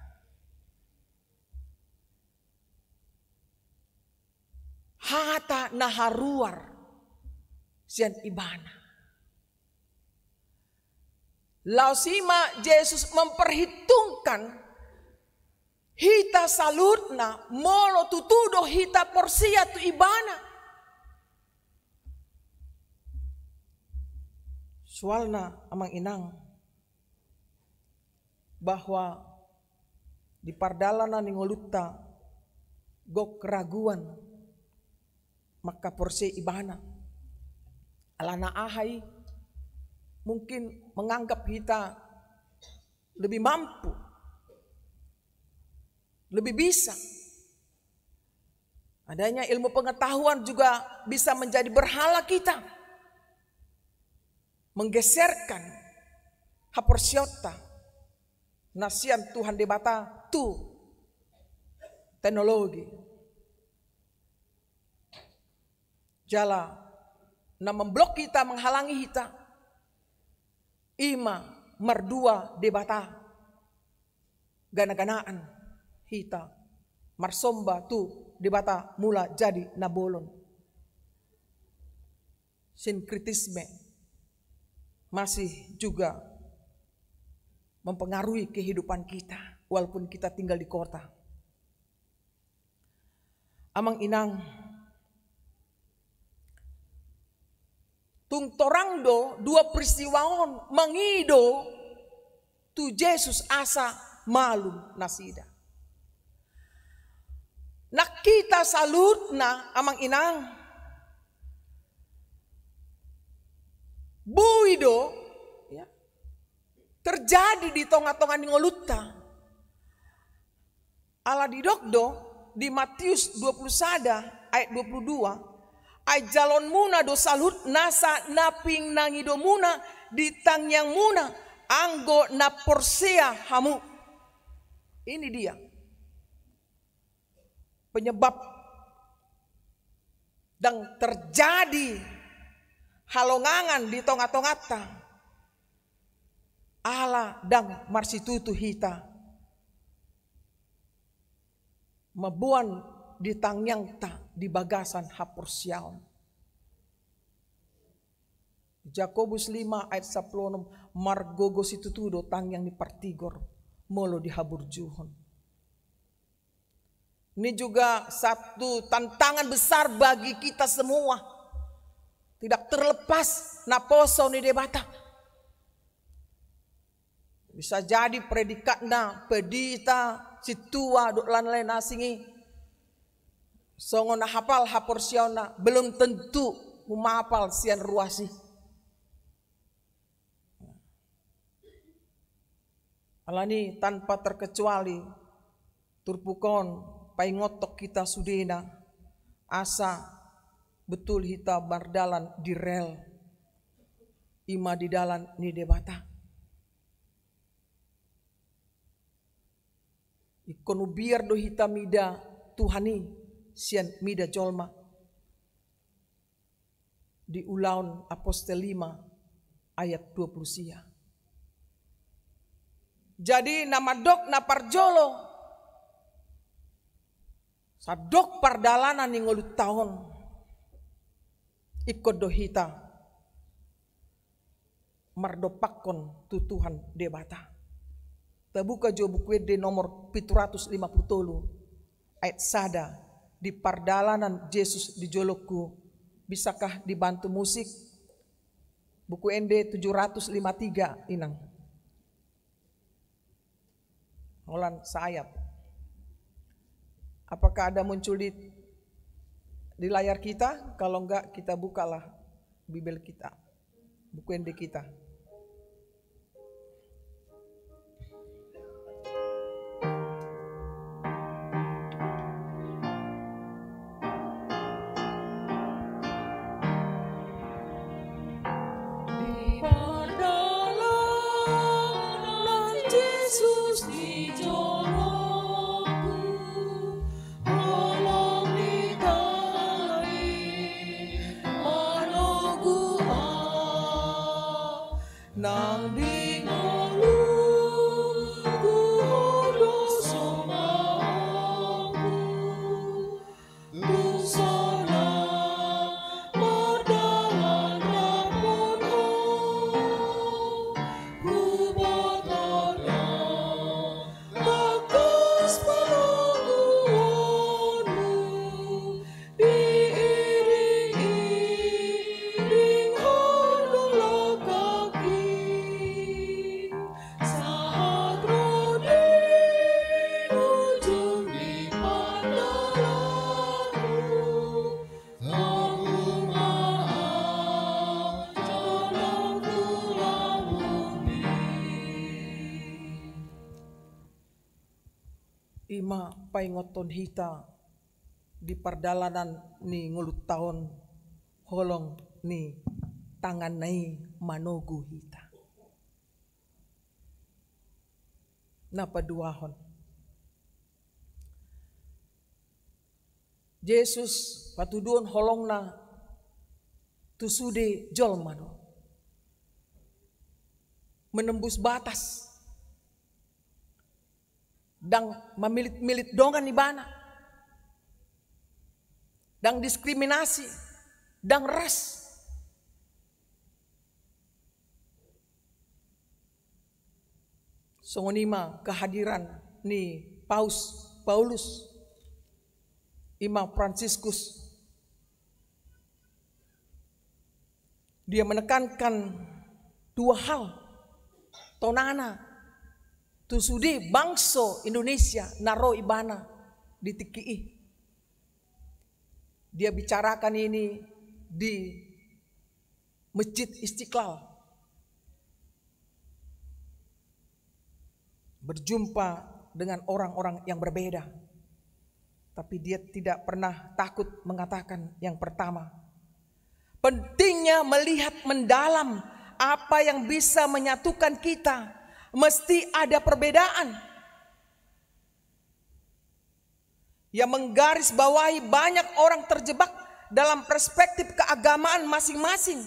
hata na haruar sian ibana. Laos i ma Jesus memperhitungkan hita saluhutna, molo tutu do hita porsea tu ibana. Soalna, amang inang, bahwa di pardalanan ni ngolunta gok keraguan mangkaporsea ibana. Alana aha i? Mungkin menganggap hita lebih mampu, lebih bisa. Adanya ilmu pengetahuan juga bisa menjadi berhala kita, menggeserkan haporseaonta na sian Tuhan Debata tu teknologi. Jala na memblok hita, menghalangi hita, i ma mardua debata. Gana-ganaan hita marsomba tu Debata mula jadi na bolon. Sinkretisme masih juga mempengaruhi kehidupan kita, walaupun kita tinggal di kota. Amang inang, tung torang do dua peristiwa on mangido tu Jesus asa malum nasida. Nang hita saluhutna, amang inang, boi do, ya, terjadi di tonga-tonga ni ngolunta. Ala didok do di Matius dua puluh sada ayat dua puluh dua, ai jaloonmuna do saluhut nasa na pinangidomuna di tangiangmuna, anggo na porsea hamu. Ini dia penyebab ndang terjadi halongangan di tonga-tonganta. Ala ndang marsitutu hita mamboan di tangiangta di bagasan haporseaon. Jakobus lima ayat sampulu onom, margogo situtu do tangiang ni partigor molo dihaburjuhon. Ini juga satu tantangan besar bagi kita semua. Tidak terlepas naposo ni Debata. Bisa jadi predikatna, pendita, sintua, dohot lain-lain asing i, songon na hapal haporseaonna, belum tentu humapal sian ruas i. Alani tanpa terkecuali turpuk on paingothon hita sudena, asa betul hita mardalan di rel, ima di dalan ni Debata. Ingkon umbiar do hita mida Tuhan i sian mida jolma. Di Ulaon Apostel lima ayat dua puluh sia. Jadi na mandok na parjolo, sandok pardalanan ni ngolunta on, ingkon do hita mardompakkon tu Tuhan Debata. Tabuka jo Buku Ende nomor pitu ratus lima puluh tolu ayat sada, di pardalanan Jesus di jolongku. Bisakah dibantu musik? Buku Ende tujuh ratus lima tiga, Inang. Holan saayat. Apakah ada muncul di, di layar kita? Kalau enggak, kita bukalah Bibel kita, Buku Ende kita. Di pardalanan Jesus di jolongku, holong ni tangan i manogu ahu. Nang di ngolungku, ho do sombaonku. Tung sonang mardalan rap dohot ho, huboto do tangkas pangomoanmu, diiring-iring ho do langkangki. Sahat ro di ujung ni pardalanan, tanggung ma ahu jolongku lambungmi. Ima paingothon hita di pardalanan ni ngolunta on, holong ni tanganna i manogu hita. Na paduahon, Jesus patuduhon holongna tu sude jolma do, menembus batas. Ndang mamilit-milit dongan ibana, ndang diskriminasi, ndang ras. Songon i ma kehadiran ni Paus Paulus, ima Fransiskus. Dia menekankan dua hal tonana tu sude bangso Indonesia na ro ibana di tingki i. Dia bicarakan ini di Masjid Istiqlal, berjumpa dengan orang-orang yang berbeda, tapi dia tidak pernah takut mengatakan yang pertama. Pentingnya melihat mendalam apa yang bisa menyatukan kita. Mesti ada perbedaan. Ia menggarisbawahi banyak orang terjebak dalam perspektif keagamaan masing-masing.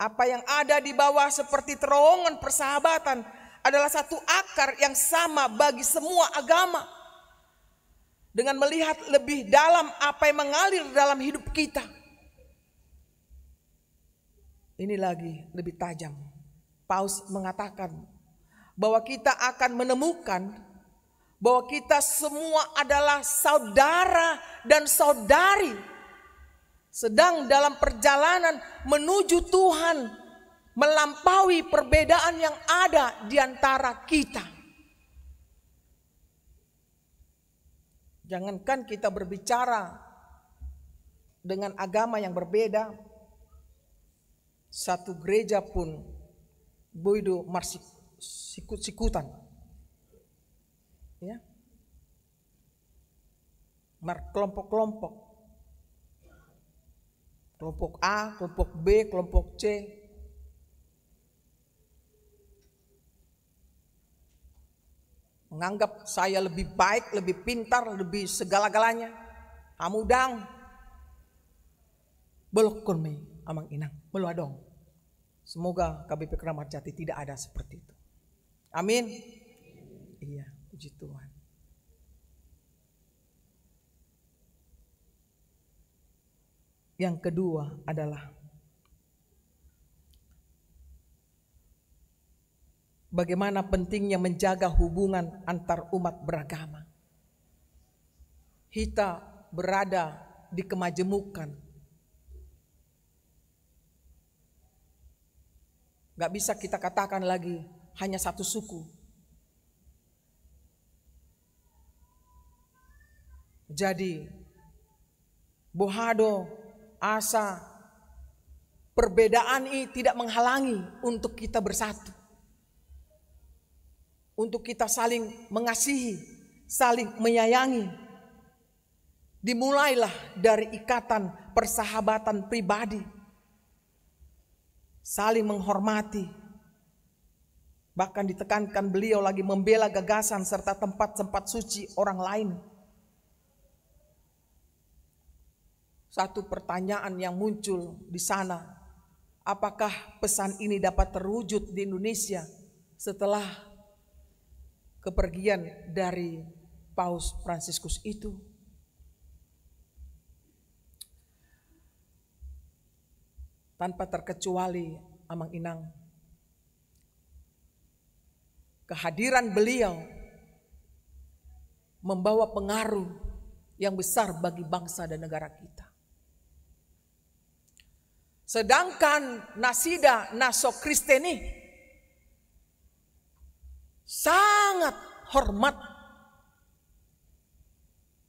Apa yang ada di bawah seperti terowongan persahabatan adalah satu akar yang sama bagi semua agama. Dengan melihat lebih dalam apa yang mengalir dalam hidup kita, ini lagi lebih tajam. Paus mengatakan bahwa kita akan menemukan bahwa kita semua adalah saudara dan saudari sedang dalam perjalanan menuju Tuhan, melampaui perbedaan yang ada di antara kita. Jangankan kita berbicara dengan agama yang berbeda, satu gereja pun boi do marsikut-sikutan. Ya. Markelompok-kelompok. Kelompok A, kelompok B, kelompok C. Menganggap saya lebih baik, lebih pintar, lebih segala-galanya. Hamu dang. Bolongkon ma i, amang inang, molo adong. Semoga K B P Kramat Jati tidak ada seperti itu. Amin. Iya, puji Tuhan. Yang kedua adalah bagaimana pentingnya menjaga hubungan antar umat beragama. Kita berada di kemajemukan. Gak bisa kita katakan lagi hanya satu suku. Jadi, boha do asa perbedaan i tidak menghalangi untuk kita bersatu, untuk kita saling mengasihi, saling menyayangi. Dimulailah dari ikatan persahabatan pribadi, saling menghormati. Bahkan ditekankan beliau lagi membela gagasan serta tempat-tempat suci orang lain. Satu pertanyaan yang muncul di sana, apakah pesan ini dapat terwujud di Indonesia setelah kepergian dari Paus Fransiskus itu? Tanpa terkecuali, amang inang, kehadiran beliau membawa pengaruh yang besar bagi bangsa dan negara kita. Sedangkan nasida na so Kristen i sangat hormat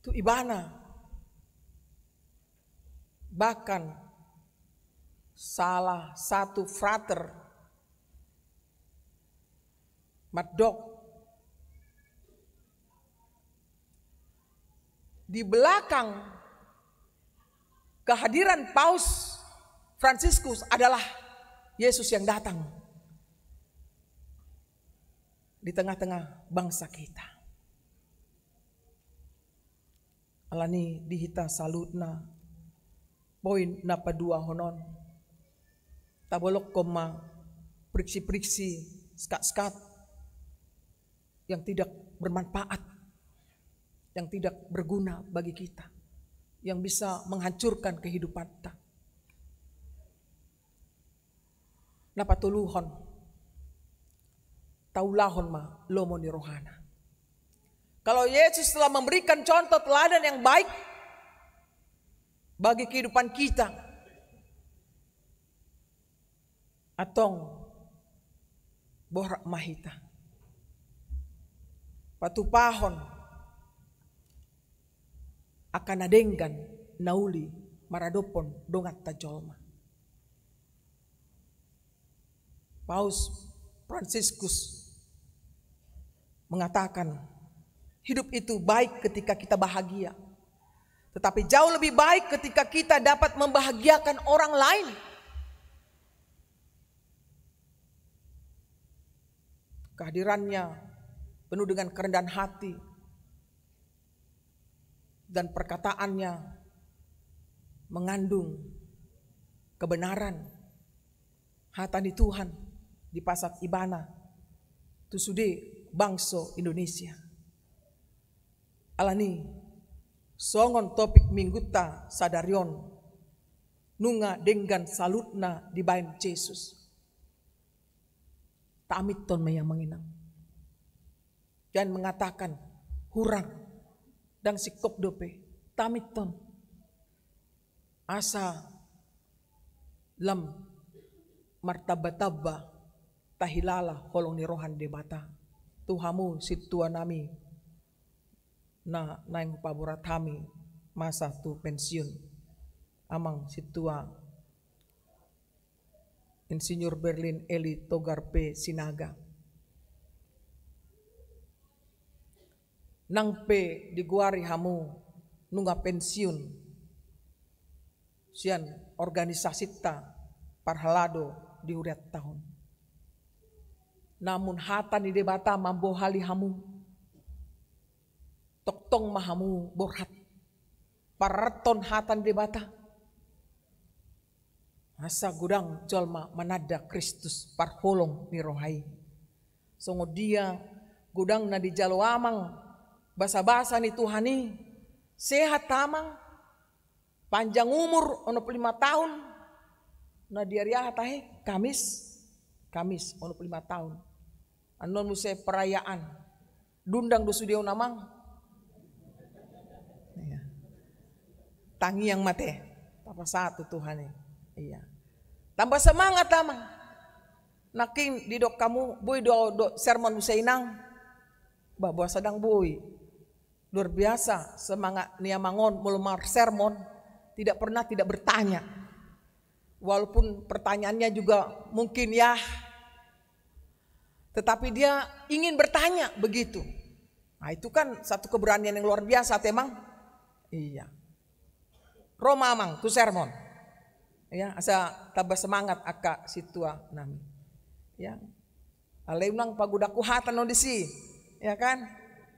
tu ibana. Bahkan salah satu frater mandok, di belakang kehadiran Paus Fransiskus adalah Yesus yang datang di tengah-tengah bangsa kita. Alani i di hita saluhutna, poin na paduahon on, tabolongkon ma priksi-priksi, sekat-sekat yang tidak bermanfaat, yang tidak berguna bagi kita, yang bisa menghancurkan kehidupanta. Na patoluhon, taulahon ma lomo ni rohana. Kalau Yesus telah memberikan contoh teladan yang baik bagi kehidupan kita, antong borhat ma hita patupahon angka na denggan, na uli maradophon donganta jolma. Paus Fransiskus mengatakan, hidup itu baik ketika kita bahagia, tetapi jauh lebih baik ketika kita dapat membahagiakan orang lain. Kehadirannya penuh dengan kerendahan hati, dan perkataannya mengandung kebenaran. Hata ni Tuhan dipasahat ibana tu sude bangso Indonesia. Alani songon topik minggunta sadari on, nunga denggan saluhutna dibaen Jesus. Taamithon ma ia mangenang. Jangan mengatakan hurang, ndang singkop dope. Taamithon. Asa lam martamba-tamba tahilala holong ni roha ni Debata tu hamu sintua nami na naeng hupaborat hami masa tu pensiun, Amang Sintua Insinyur Berlin Eli Togar P. Sinaga. Nang pe digoari hamu nunga pensiun sian organisasinta parhalado di hurianta on, namun hata ni Debata mambohali hamu. Tongtong ma hamu borhat pararathon hata ni Debata, asa godang jolma mananda Kristus parholong ni roha i. Songon dia godang na dijalo Amang basabasa ni Tuhan i. Sehat Amang, panjang umur, onom pulu lima taon. Na di ari aha tahe? Kamis. Kamis, onom pulu lima taon. Annon muse perayaan. Diundang do sude on Amang? Iya. Tangiang ma te. Tapasahat tu Tuhan i. Iya. Tambah semangat Amang. Nangkin didok hamu boi do, do sermon muse inang. Bah, boasa ndang boi. Luar biasa semangat ni Amang on molo marsermon, tidak pernah tidak bertanya. Walaupun pertanyaannya juga mungkin ya, tetapi dia ingin bertanya begitu. Nah, itu kan satu keberanian yang luar biasa, Amang. Iya. Ro ma Amang tu sermon. Ya, asa tambah semangat angka sintua nami. Ya. Alai unang pagodangku hata on disi, ya kan?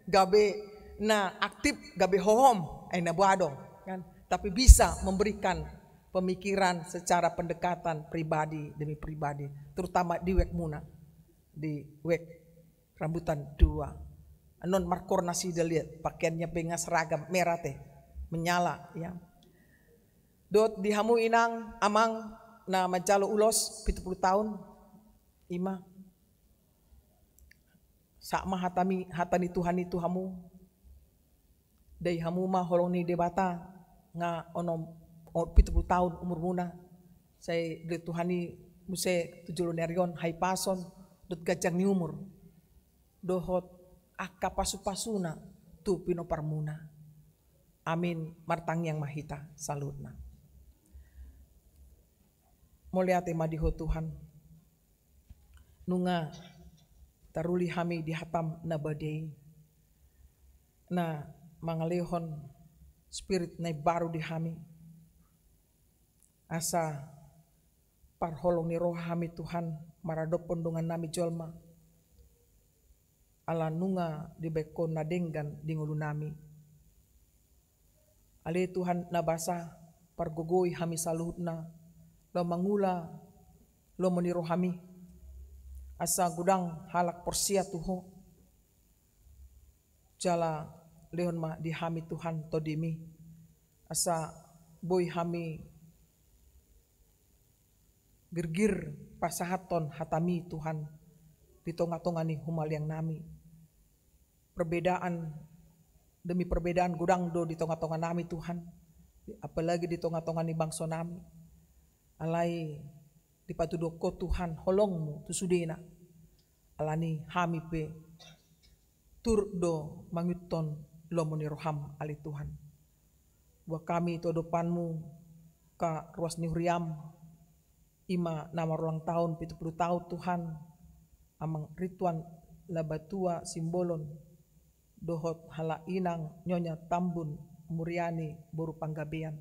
Gabe na aktif, gabe hohom, eh, na boha do, kan? Tapi bisa memberikan pemikiran secara pendekatan pribadi demi pribadi, terutama di wekmuna, di wek Rambutan dua. Annon markoor nasida, lihat pakaiannya pe nga seragam, merah te, menyala, ya. Dohot di hamu inang, amang, na manjalo ulos pitu pulu taon, ima. Sahat ma hata ni, hata ni Tuhan i tu hamu. Dai hamu ma holong ni Debata, nga onom, o, pitu pulu taon umurmuna. Sai didok Tuhan i muse tu joloan ni ari on, hahipason dohot ganjang ni umur dohot angka pasupasuna tu pinomparmuna. Amin. Martangiang ma hita saluhutna. Mauliate ma di Ho Tuhan, nunga taruli hami di hatam na badia i, na mangalehon spirit na imbaru di hami, asa parholong ni roha hami Tuhan maradophon dongan nami jolma, ala nunga dibaen Ho na denggan di ngolu nami. Ale Tuhan na basa, pargogoi hami saluhutna, laho mangula lomo ni rohami, asa godang halak porsea tu Ho. Jala lehon ma di hami Tuhan Tondimi, asa boi hami girgir pasahathon hataMi Tuhan di tongatonga ni humaliang nami. Perbedaan demi perbedaan godang do di tongatonga nami Tuhan, apalagi di tongatonga ni bangso nami. Alai dipatuduhon Ho Tuhan holongMu tu sudena. Alani hami pe turut do mangihuthon lomo ni rohaM ale Tuhan. Buat hami tu adopanmu angka ruas ni huriam, ima na marulang tahun pitu pulu tahun Tuhan, Amang Rituan Labatua Simbolon, dohot halak inang Nyonya Tambun Muriani boru Panggabean.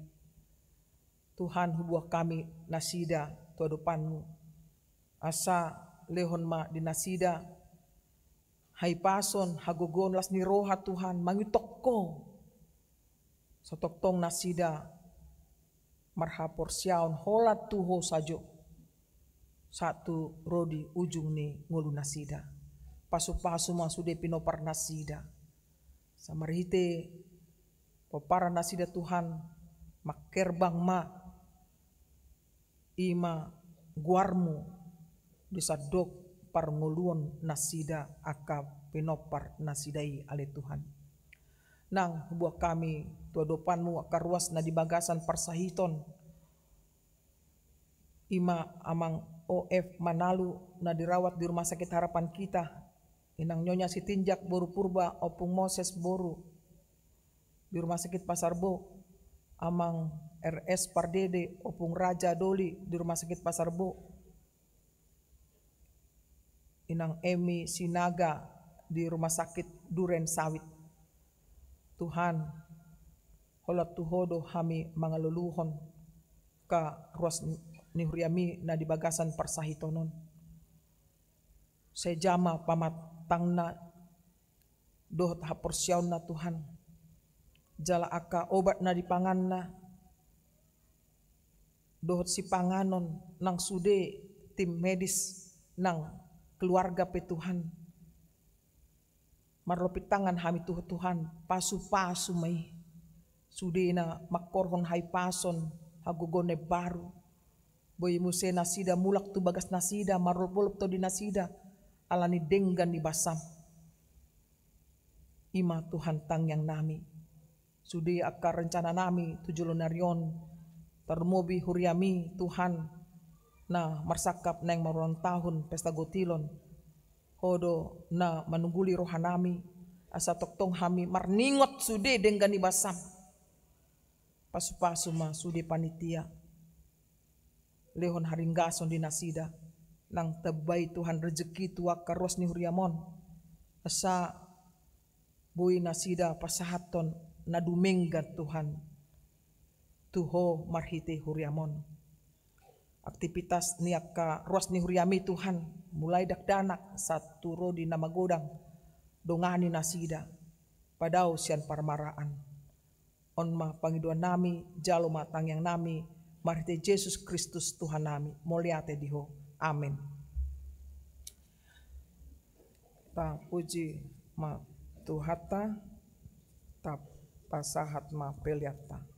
Tuhan, hubuat hami nasida tu adopanmu, asa lehon ma di nasida hahipason, hagogoon, las ni roha Tuhan, mangihuthon Ho. Satongtong nasida marhaporseaon holan tu Ho sajo, sahat tu ro di ujung ni ngolu nasida. Pasupasu ma sude pinompar nasida. Asa marhite pomparan nasida Tuhan, mangkerbang ma ima goarmu di sandok parngoluon nasida angka pinompar nasida i ale Tuhan. Nang hubuat hami tu adopanmu angka ruas na di bagasan parsahiton, ima Amang O F Manalu na dirawat di Rumah Sakit Harapan Kita, Inang Nyonya Sitinjak boru Purba, Ompung Moses boru di Rumah Sakit Pasar Bo, Amang R S Pardede, Ompung Raja Doli di Rumah Sakit Pasar Bo, Inang Emi Sinaga di Rumah Sakit Duren Sawit. Tuhan, holan tu Ho do hami mangaluluhon angka ruas ni huriami na di bagasan parsahiton on. Sai jama pamatangna dohot haporseaonna Tuhan, jala angka obat na dipanganna dohot sipanganon nang sude tim medis nang keluarga pe Tuhan. Marlopi tangan hami tu Ho Tuhan, pasupasu ma i. Sude na mangkorhon hahipason, hagogoon na imbaru. Boi muse nasida mulak tu bagas nasida, marolopolop tondi nasida, ala ni denggan ni basam. Ima Tuhan tangiang nami. Sude angka rencana nami tu joloan ni ari on, tarlumobi huriami Tuhan, na marsangkap naeng marulang tahun pesta gotilon. Ho do na manungguli roha nami, asa tongtong hami marningot sude denggan ni basam. Pasupasu ma sude panitia, lehon haringgason di nasida, nang tambai Tuhan rejeki tu angka ruas ni huriam on, asa boi nasida pasahathon na dumenggan Tuhan tu Ho marhite huriam on. Aktivitas ni angka ruas ni huriami Tuhan, mulai dakdanak sahat tu ro di na magodang, dongani nasida, padao sian parmaraan. On ma pangidoan nami, jalo ma tangiang nami, marhite Jesus Kristus Tuhan nami, mauliate di Ho. Amen. Tapuji ma Tuhanta, tapasahat ma peleanta.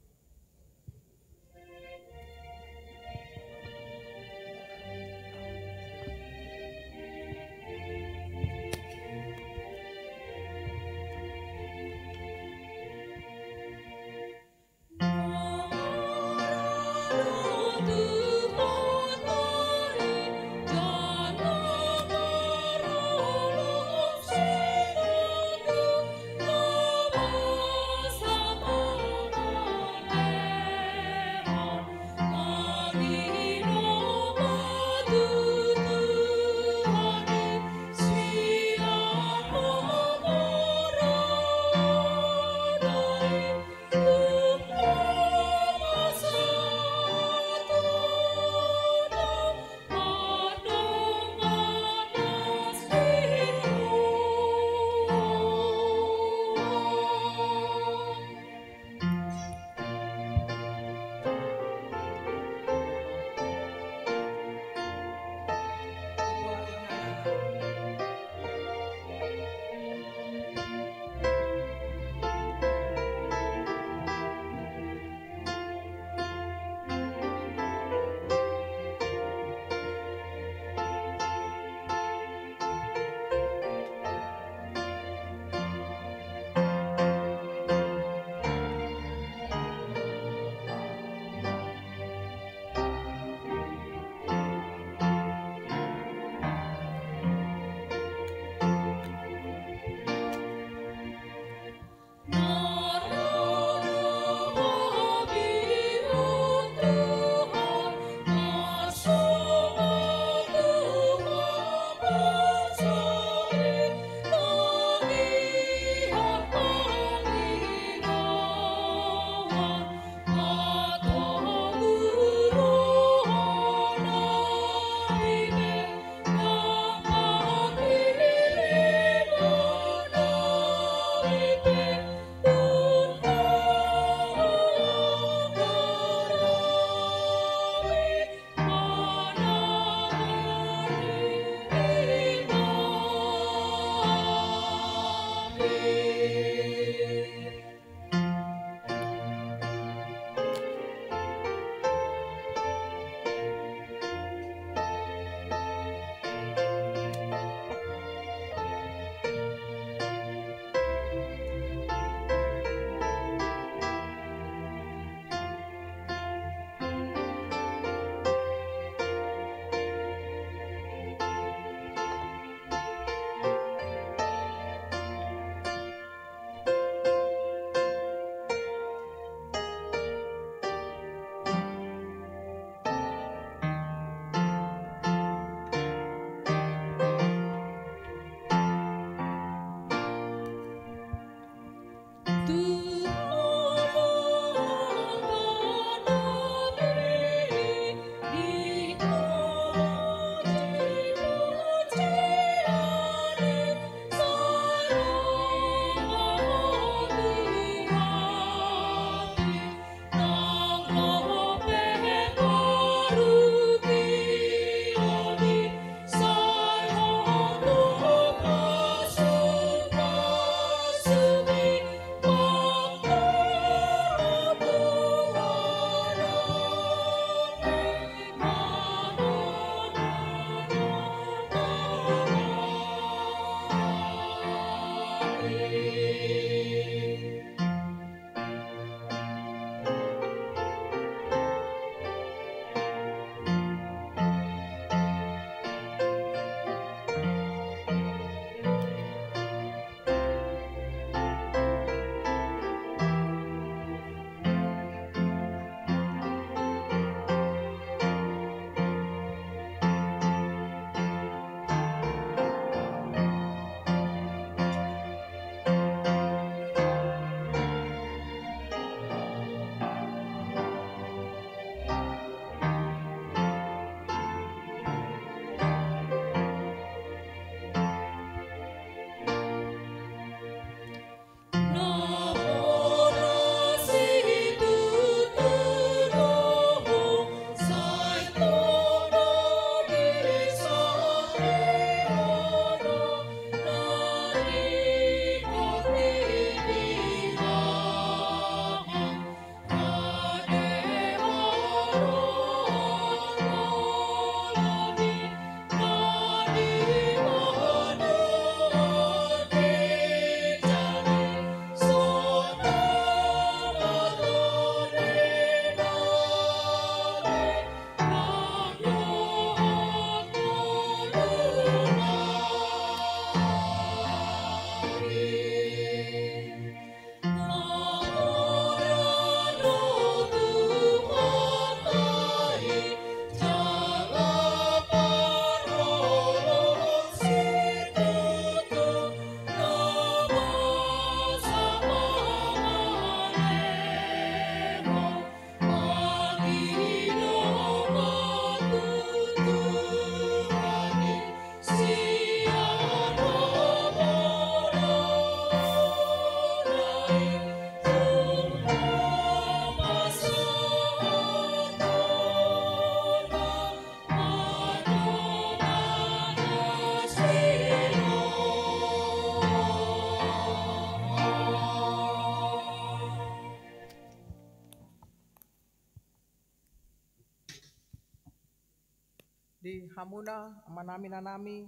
Di hamuna amanami, inanami,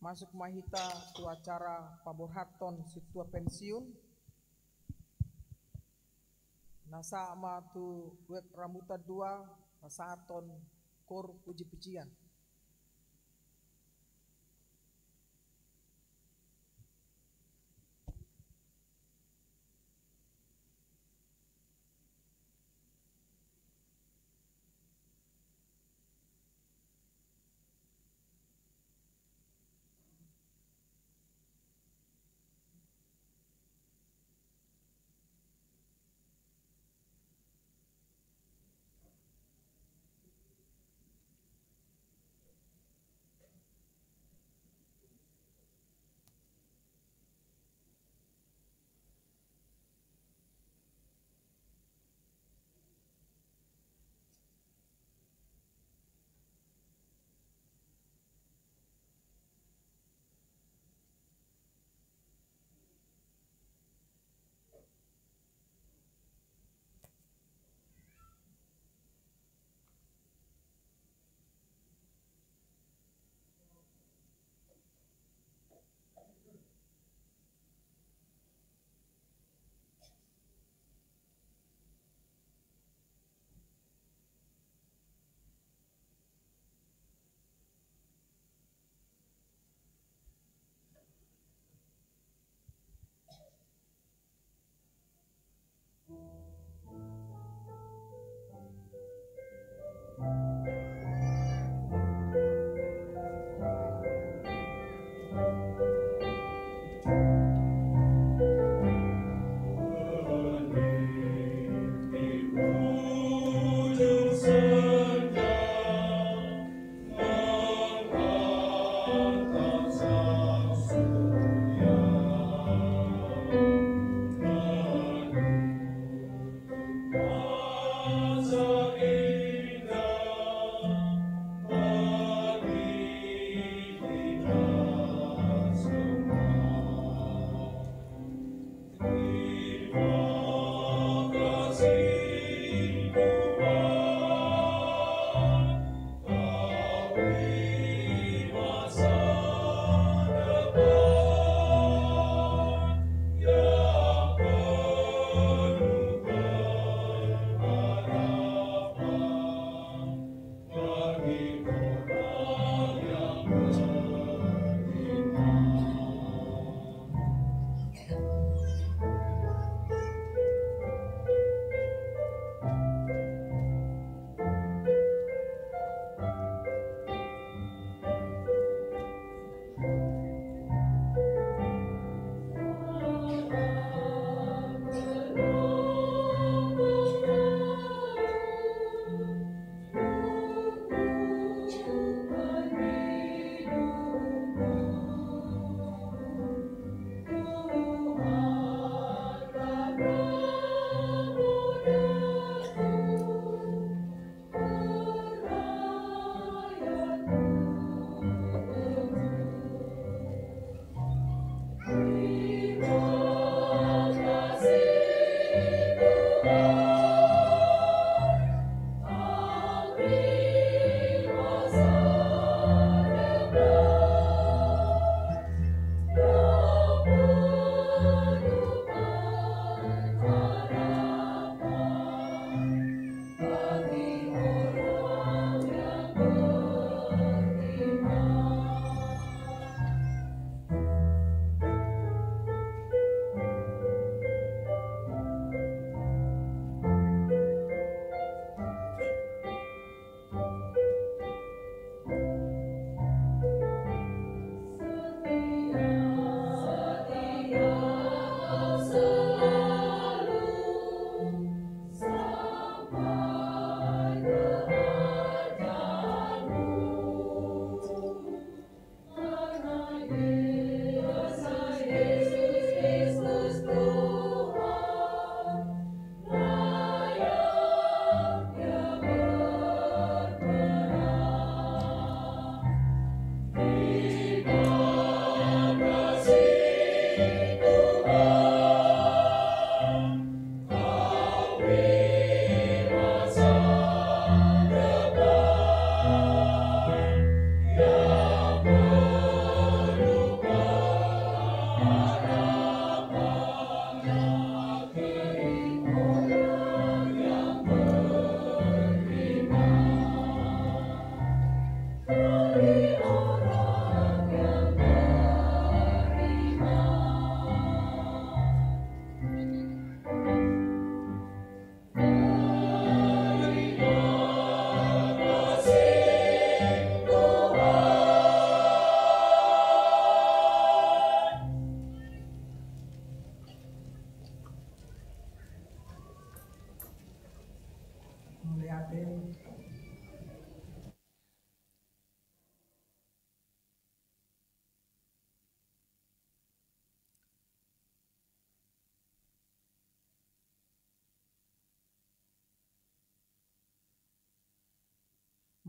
masuk ma hita tu acara paborhathon sintua pensiun. Na sahat ma tu Wek Rambutan dua, pasahathon kor puji-pujian.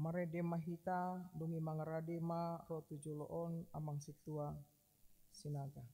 Marende ma hita, dung i mangarade ma ro tu jolo on amang sintua Sinaga.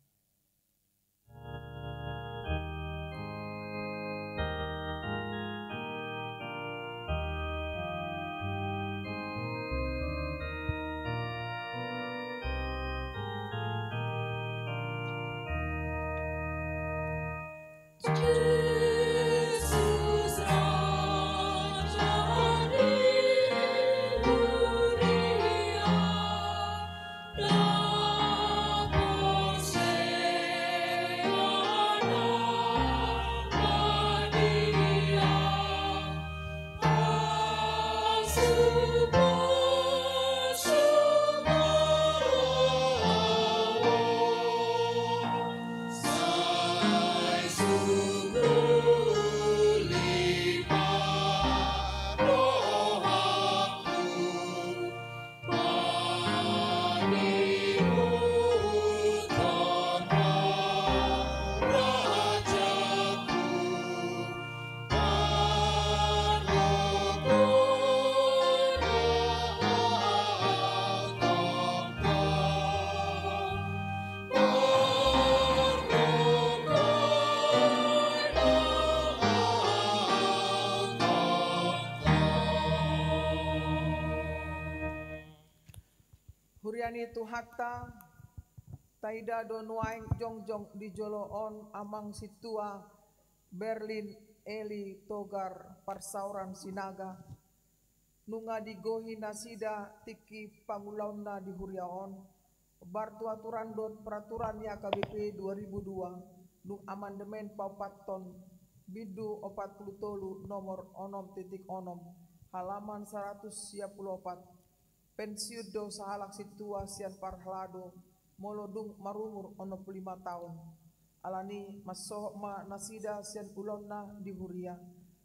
Huria ni Tuhanta, taida do nuaeng jongjong di jolo on amang sintua Berlin Eli Togar Parsaoran Sinaga. Nunga digohi nasida tingki pangulaonna di huria on, bar tu aturan dohot peraturan ni H K B P dua ribu dua, dung amandemen paopathon, bindu opat pulu tolu, nomor onom titik onom, halaman saratus sia pulu opat. Pensiun do sahalak sintua sian parhalado, molo dung marumur onom pulu lima taon. Alani i mansohot ma nasida sian ulaonna di huria.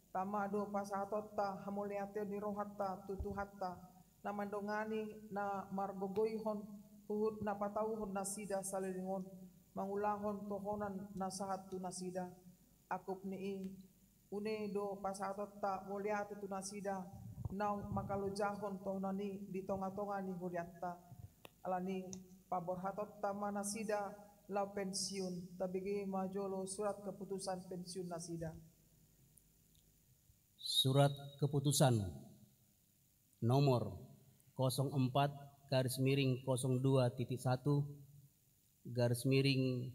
Tama do pasahatonta hamauliateon ni rohanta tu Tuhanta, na mandongani, na margogoihon huhut na patauhon nasida saleleng on, mangulahon tohonan na sahat tu nasida. Angkup ni i, une do pasahatonta mauliate tu nasida naung mangkalojahon tohonan i di tongatonga ni hurianta. Alani i paborhatonta ma nasida laho pensiun. Tabege ma jolo surat keputusan pensiun nasida. Surat keputusan nomor kosong empat garis miring kosong dua titik satu garis miring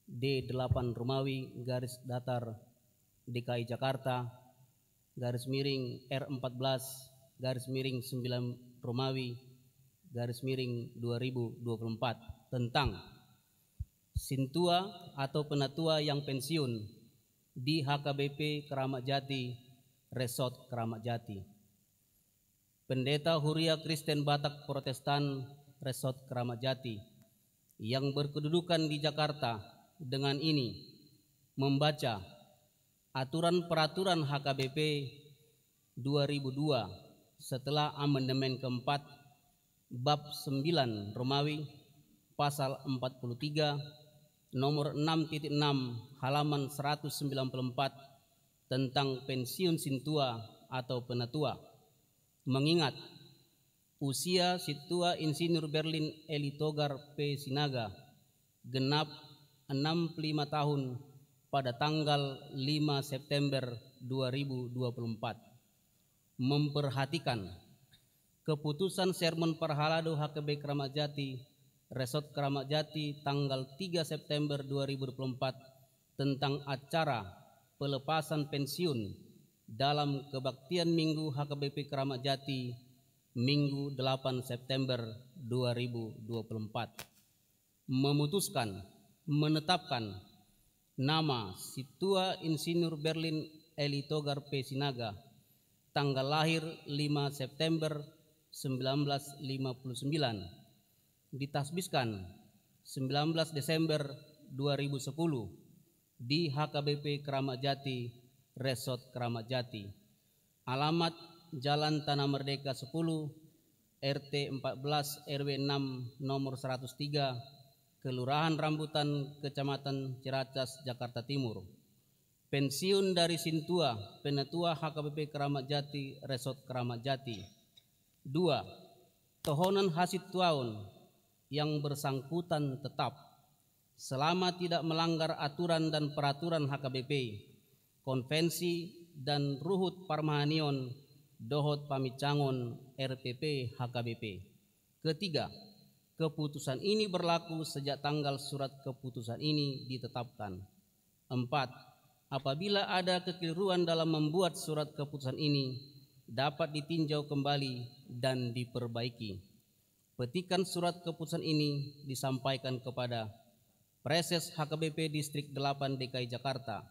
D delapan Romawi garis datar D K I Jakarta garis miring R empat belas garis miring sembilan Romawi garis miring dua ribu dua puluh empat, tentang sintua atau penatua yang pensiun di H K B P Keramat Jati, Resort Keramat Jati. Pendeta Huria Kristen Batak Protestan Resort Keramat Jati yang berkedudukan di Jakarta dengan ini membaca aturan peraturan H K B P dua ribu dua setelah amandemen keempat, bab sembilan Romawi, pasal empat puluh tiga, nomor enam titik enam, halaman seratus sembilan puluh empat, tentang pensiun sintua atau penatua. Mengingat usia Sintua Insinyur Berlin Eli Togar P Sinaga genap enam puluh lima tahun pada tanggal lima September dua ribu dua puluh empat. Memperhatikan keputusan Sermon Parhalado H K B Keramat Jati, Resort Keramat Jati, tanggal tiga September dua ribu dua puluh empat, tentang acara pelepasan pensiun dalam kebaktian Minggu H K B P Keramat Jati, Minggu delapan September dua ribu dua puluh empat. Memutuskan, menetapkan nama Sintua Insinyur Berlin Eli Togar P Sinaga, tanggal lahir lima September sembilan belas lima puluh sembilan, ditasbiskan sembilan belas Desember dua ribu sepuluh di H K B P Keramat Jati, Resort Keramat Jati. Alamat Jalan Tanah Merdeka sepuluh, R T empat belas, R W enam, nomor seratus tiga, Kelurahan Rambutan, Kecamatan Ciracas, Jakarta Timur. Pensiun dari sintua, penatua H K B P Keramat Jati, Resort Keramat Jati. Dua, tohonan hasintuaon yang bersangkutan tetap, selama tidak melanggar aturan dan peraturan H K B P, konvensi dan ruhut parmahanion dohot pamincangon R P P H K B P. Ketiga, keputusan ini berlaku sejak tanggal surat keputusan ini ditetapkan. Empat, apabila ada kekeliruan dalam membuat surat keputusan ini, dapat ditinjau kembali dan diperbaiki. Petikan surat keputusan ini disampaikan kepada Preses H K B P Distrik delapan D K I Jakarta.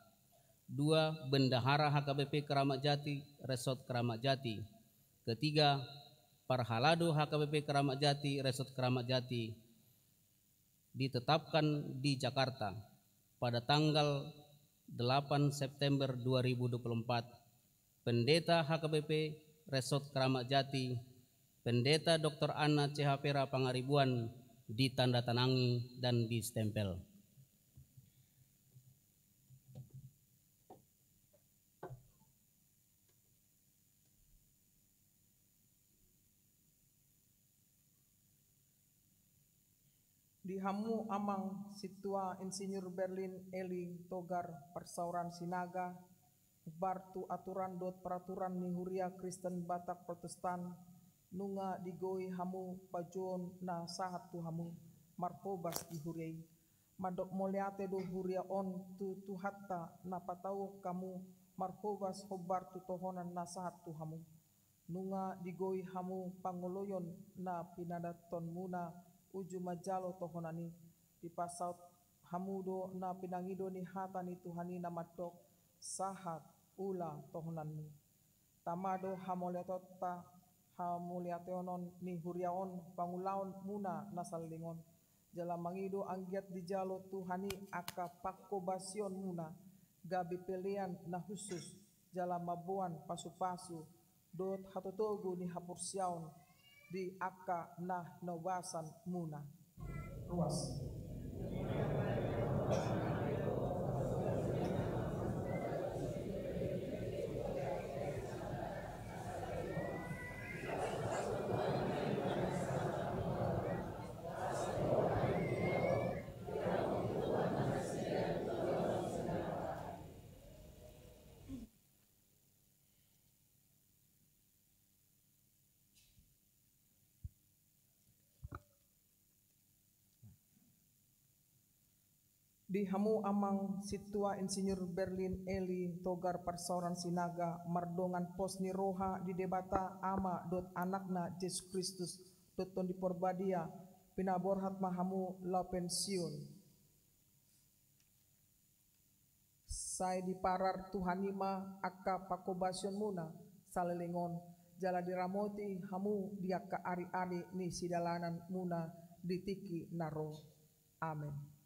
Dua, Bendahara H K B P Keramat Jati, Resort Keramat Jati. Ketiga, Parhalado H K B P Keramat Jati, Resort Keramat Jati, ditetapkan di Jakarta pada tanggal delapan September dua ribu dua puluh empat, Pendeta H K B P Resort Keramat Jati, Pendeta Doktor Anna C H Vera Pangaribuan, ditandatangangi dan distempel. Di hamu amang sintua Insinyur Berlin Eli Togar Parsaoran Sinaga, hombar tu aturan dohot peraturan ni Huria Kristen Batak Protestan, nunga digoi hamu pajuon na sahat tu hamu marhobas di huria i. Mandok mauliate do huria on tu Tuhanta na patauhon hamu marhobas hombar tu tohonan na sahat tu hamu. Nunga digoi hamu pangoloion na pinadathonmuna uju manjalo tohonan i. Dipasaut hamu do na pinangido ni hata ni Tuhan i na mandok, sahat ula tohonanmi. Tama do hamauliateonta, hamauliateonon ni huria on pangulaonmuna na saleleng on. Jala mangido anggiat dijalo Tuhan i angka panghobasionmuna gabe pelean na hushus jala mamboan pasupasu dohot hatotogu ni haporseaon di angka na hinobasanmuna. Ruas. Di hamu amang sintua Insinyur Berlin Eli Togar Parsaoran Sinaga, mardongan pos ni roha di Debata Ama dohot Anakna Jesus Kristus dohot Tondi Porbadia, pinaborhat ma hamu laho pensiun. Sai diparar Tuhan i ma angka panghobasionmuna saleleng on, jala diramoti hamu di angka ariari ni sidalananmuna di tingki na ro. Amen.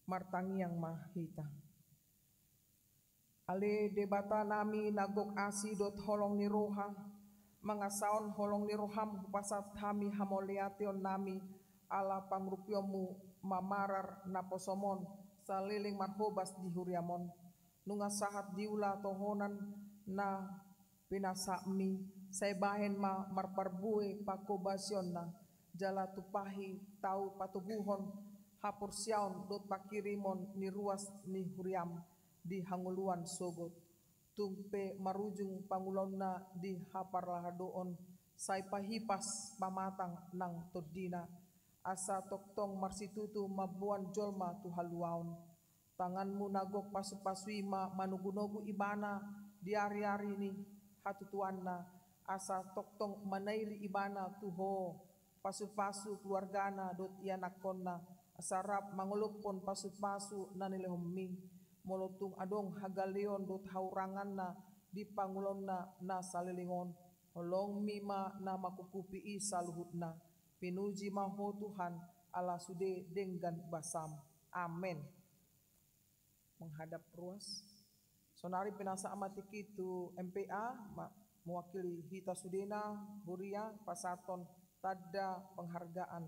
Martangiang ma hita. Ale Debata nami na gok asi dohot holong ni roha, mangasahon holong ni roham hupasahat hami hamauliateon nami ala pangurupionmu mamarar naposom on saleleng marhobas di huriam on. Nunga sahat diula tohonan na pinasahatmi, sai bahen ma marparbue panghobasionna, jala tumpahi tau patoguhon haporseaon dohot panghirimon ni ruas ni huriam di hangoluan sogot. Tung pe marujung pangulaonna di haparhalado on, sai pahipas pamatang nang tondina, asa tongtong marsitutu mamboan jolma tu haluaon. Tanganmu na gok pasupasu i ma manogunogu ibana di ariari ni hatutuanna, asa tongtong manaili ibana tu Ho, pasupasu keluargana dohot ianakhonna, asa rap mangolophon pasupasu na nilehonmi, molo tung adong hagaleon dohot hahuranganna di pangulaonna na saleleng on. Holongmi ma na mangkukupi i saluhutna. Pinuji ma Ho Tuhan, ala sude denggan basam. Amen. Menghadap ruas. Sonari pinasahat ma tingki tu M P A, ma-, mewakili hita sudena, huria, pasahathon tanda penghargaan.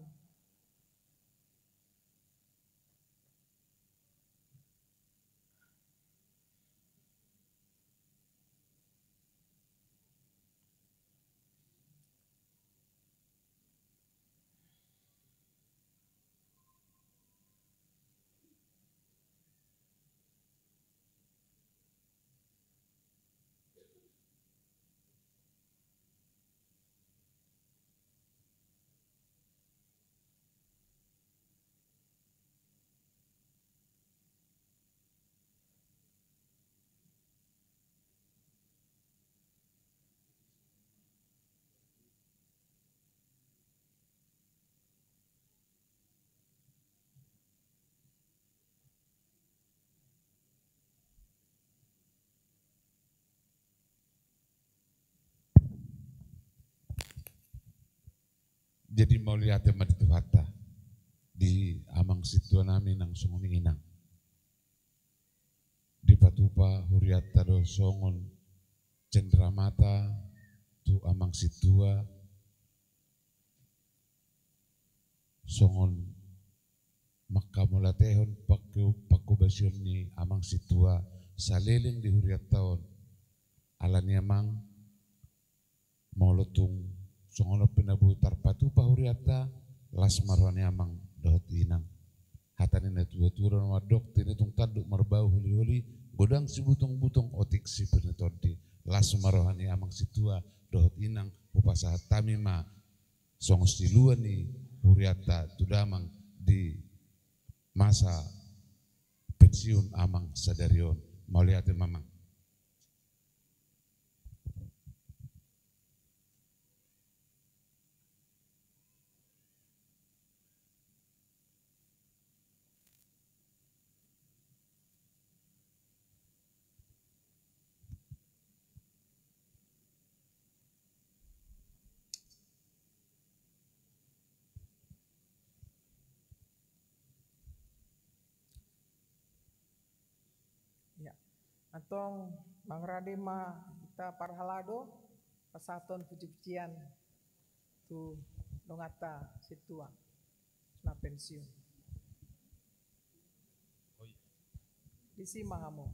Jadi mauliate ma di Tuhanta, di amang sintua nami nang songon i inang. Dipatupa hurianta do songon cenderamata tu amang sintua, songon manghamauliatehon pangku-, pangkobasion ni amang sintua saleleng di hurianta on. Alani amang, molo tung songon on pe na boi tarpatupa hurianta, las ma roha ni amang dohot inang. Hata ni natuatua do na mandok, tintin tung tanduk marbau holiholi, godang sibutongbutongan otik sipir ni tondi. Las ma roha ni amang sintua dohot inang, hupasahat hami ma songon silua ni hurianta tu damang di masa pensiun amang sadari on. Mauliate ma amang. Ya. Antong mangarade ma hita parhalado, pasahathon pujipujian tu donganta sintua na pensiun. Disi ma hamu.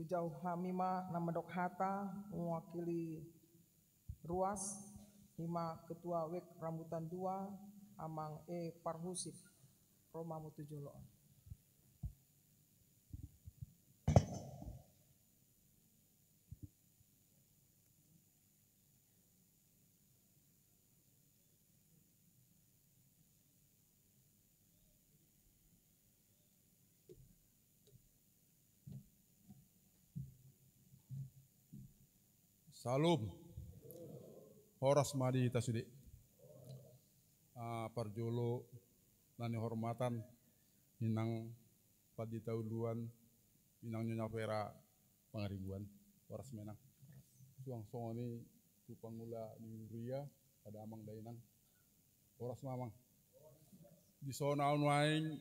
Hujou hami ma na mandok hata mewakili ruas, i ma Ketua Wijk Rambutan dua, Amang E Parhusip, ro ma hamu tu jolo. Syalom. Horas ma di hita sude. Ah, parjolo na nihormatan, Inang Pandita Uluan, Inang Nyonya Vera Pangaribuan. Horas ma, Inang. Suang songon i tu pangula ni huria, sada amang dainang. Horas ma, Amang. Dison ahu nuaeng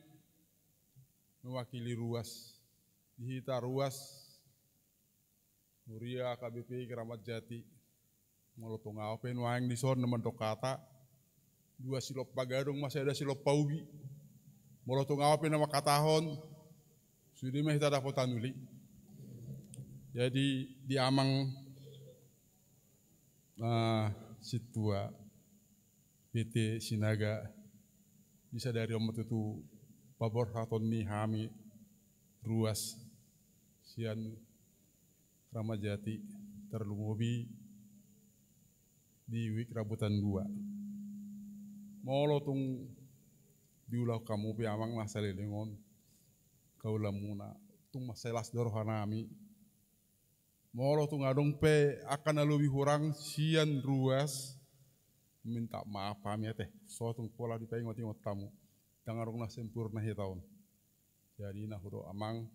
mewakili ruas. Di hita ruas, huria K B P I Kramat Jati. Molo tung ahu pe nuaeng dison na mandok hata, dua silompa gadong ma sada silompa ubi. Molo tung ahu pe na mangkatahon, sude ma hita dapotan uli. Jadi di Amang, ah, sintua P T Sinaga, disadari on ma tutu paborhaton ni hami ruas sian Kramat Jati, tarlumobi di Wijk Rambutan dua. Molo tung diulahon hamu pe, Amang, na saleleng on haulaanmuna, tung mansai las do rohanami. Molo tung adong pe angka na lobi hurang sian ruas, minta maaf hami ate. So tung pola dipaingot-ingot hamu. Ndang adong na sempurna hita on. Jadi na hudok, Amang,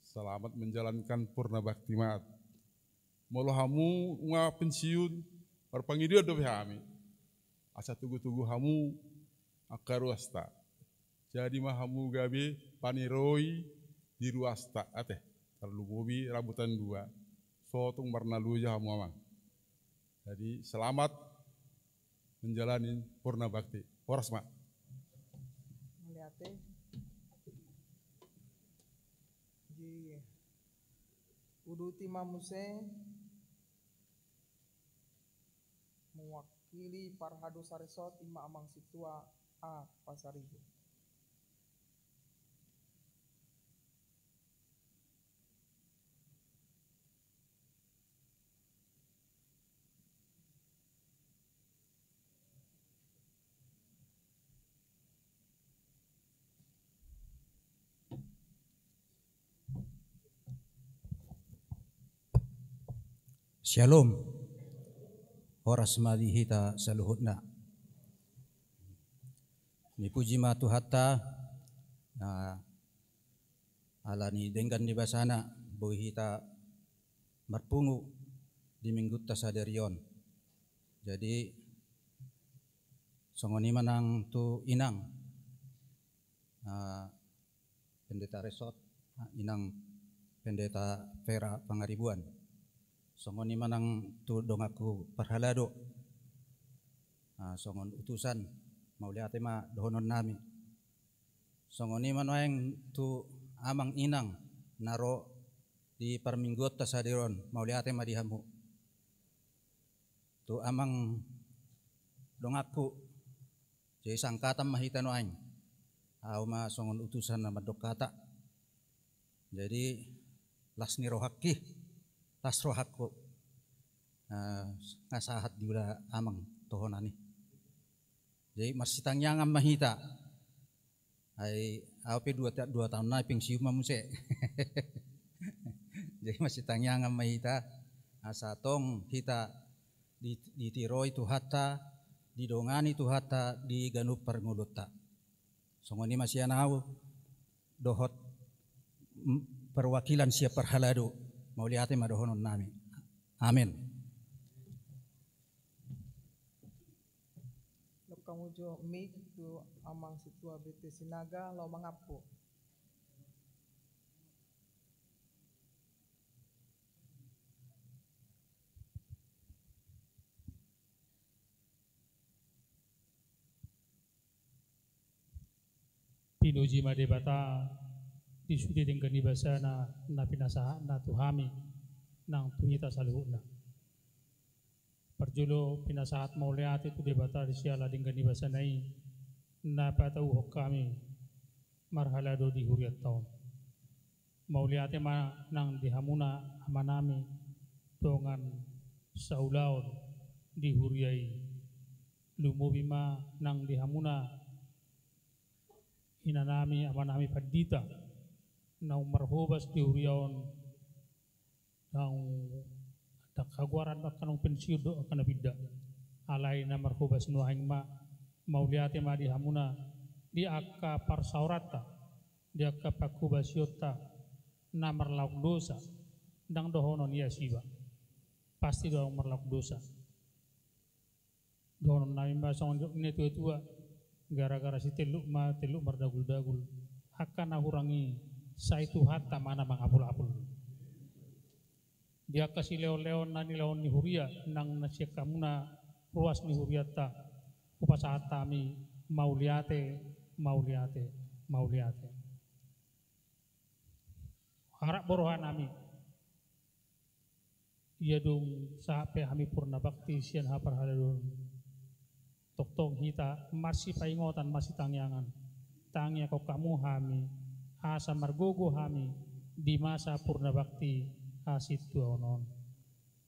selamat menjalankan purna bakti ma. Molo hamu nunga pensiun, marpangidoan dope hami, asa togu-togu hamu angka ruasta. Jadi ma hamu gabe paniroi di ruasta ate, tarlumobi Rambutan dua. So tung marnaluja hamu, Amang. Jadi selamat menjalani purna bakti. Horas ma. Mauliate. Uduti ma muse, mewakili parhadosa resort ima Amang Sintua A Pasaribu. Syalom. Horas ma di hita saluhutna. Dipuji ma Tuhanta, na ala ni denggan ni basana boi hita marpungu di minggunta sadari on. Jadi, songon i ma nang tu inang, ah, pendeta resort, ah, inang pendeta Vera Pangaribuan. Songon i ma nang tu donganku parhalado, ah, songon utusan, mauliate ma dohonon nami. Songon i ma nuaeng tu amang inang na ro di parmingguonta sadari on, mauliate ma di hamu. Tu amang donganku, jadi sangkatan ma hita nuaeng. Au ma songon utusan na mandok hata. Jadi las ni rohangki, las rohangku. Eh, nga sahat diula amang tohonan i. Jadi marsitangiangan ma hita. Ai au pe dua ta-, dua taon nai pensiun ma muse. Jadi marsitangiangan ma hita, asa tong hita di-, ditiroi Tuhanta, didongani Tuhanta di ganup parngoluonta. Songon i ma sian au dohot, mm, perwakilan sian parhalado, mauliate ma dohonon nami. Amen. Dok hamu jo mic tu Amang Sintua B T Sinaga laho mangampu. Pinuji ma Debata di sude denggan ni basana na pinasahatna tu hami nang tu hita saluhutna. Parjolo pinasahat mauliate tu Debata di siala denggan ni basana i na patauhon hami marhalado di hurianta on. Mauliate ma nang di hamuna amanami dongan saulaon di huria i. Lumobi ma nang di hamuna inanami amanami pandita naung marhobas di huria on. Naung ndang hagoaran do, angka naung pensiun do angka na pinda. Alai na marhobas nuaeng ma, mauliate ma di hamuna di angka parsaoranta, di angka panghobasionta na marlaok dosa. Ndang dohonon ia siba, pasti do marlaok dosa. Dohonon nami ma songon didok ni na tuatua, gara-gara sitelluk ma telluk mardaguldagul. Angka na hurang i sai Tuhanta ma na mangapulapul. Di angka silehonlehon na nilehon ni huria nang na sian hamuna ruas ni hurianta, hupasahat hami mauliate, mauliate, mauliate. Harap bo rohanami, ia dung sahat pe hami purna bakti sian haparhaladoon, tongtong hita marsipaingotan, marsitangiangan. Tangiangkon hamu hami asa margogo hami di masa purna bakti hasintuaon on.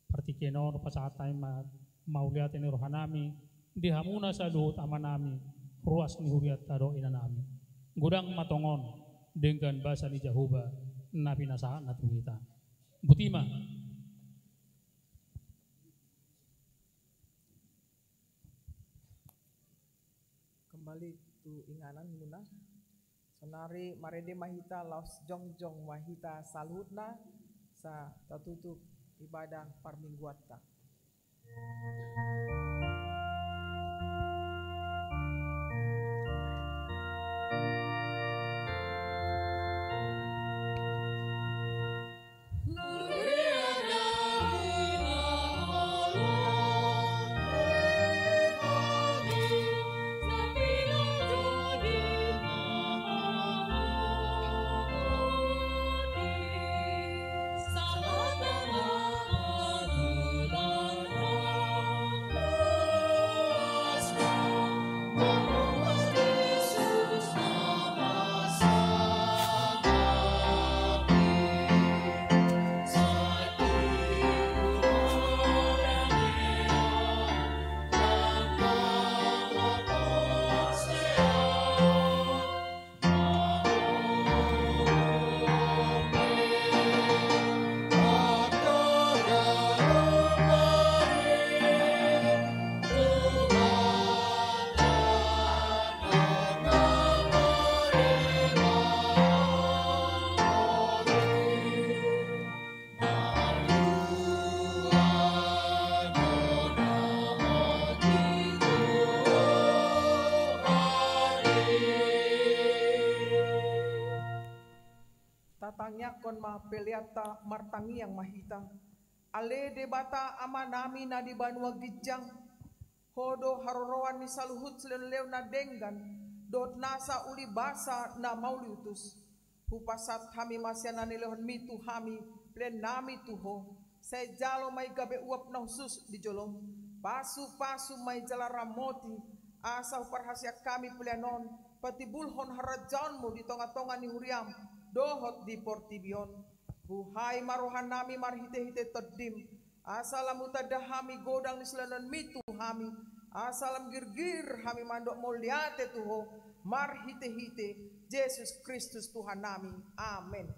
Partingkian on pasahat hami ma mauliate ni rohanami di hamuna saluhut amanami, ruas ni hurianta dohot inanami. Godang ma tongon denggan basa ni Jahowa na pinasahatna tu hita. Botima. Kembali tu inganan muna. Sonari marende ma hita laos jongjong ma hita saluhutna, sa tatutup ibadah parmingguanta. Tangiangkon ma peleanta, martangiang ma hita. Ale Debata Amanami na di banua ginjang, Ho do haroroan ni saluhut silehonlehon na denggan dohot nasa ulibasa na mauliutus. Hupasahat hami ma sian na nilehonMi tu hami peleannami tu Ho. Sai jalo ma i gabe uap na hushus di joloM. Pasupasu ma i jala ramoti, asa huparhaseang hami pelean on patimbulhon harajaonMu di tongatonga ni huriaM dohot di portibi on. Buhai ma rohanami marhitehite TondiM, asa lam hutanda hami godang ni silehononMi tu hami, asa lam girgir hami mandok mauliate tu Ho, marhitehite Jesus Kristus Tuhannami. Amen.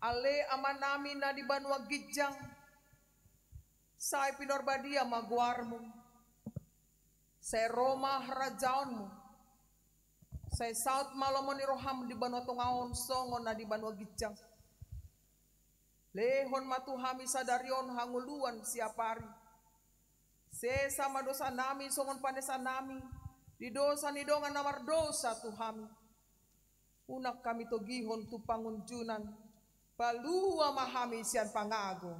Ale Amanami na di banua ginjang, sai pinarbadia ma goarMu. Sai ro ma harajaonMu. Sai saut ma lomo ni rohaM di banua tonga on songon na di banua ginjang. Lehon ma tu hami sadari on hangoluan siapari. Sesa ma dosanami songon panesanami di dosa ni dongan na mardosa tu hami. Unang hami togihon tu pangunjunan, palua ma hami sian pangago.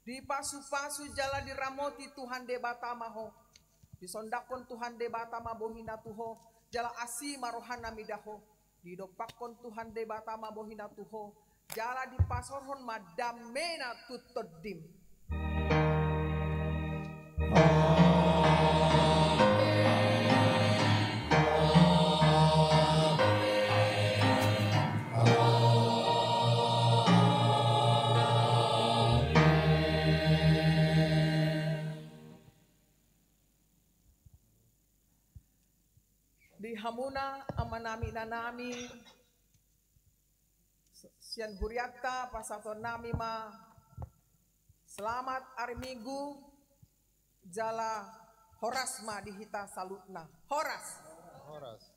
Dipasupasu jala diramoti Tuhan Debata ma ho. Disondangkon Tuhan Debata ma bohiNa tu ho, jala asi ma rohaNa mida ho. Didompakkon Tuhan Debata ma bohiNa tu ho, jala dipasaorhon ma dameNa tu tondim. Di hamuna amanami, inanami, sian hurianta pasahatonnami ma selamat ari Minggu, jala horas ma di hita saluhutna. Horas. Horas.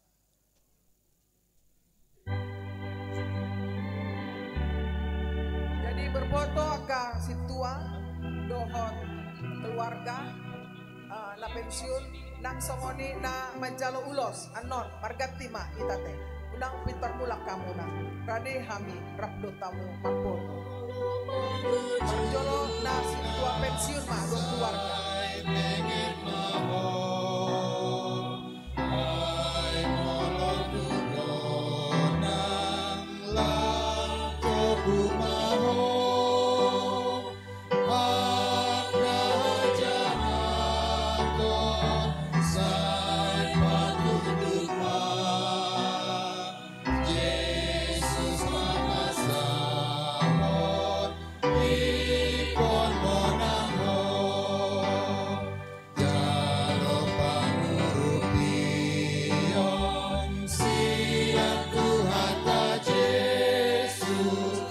Jadi berfoto angka sintua dohot keluarga, eh, na pensiun, nang songon i na manjalo ulos, annon marganti ma hita te. Unang pintor mulak hamuna. Rade hami rap do hamu marfoto. Parjolo na sintua pensiun ma dohot keluarga. Jalo pangurupion sian Tuhanta Jesus.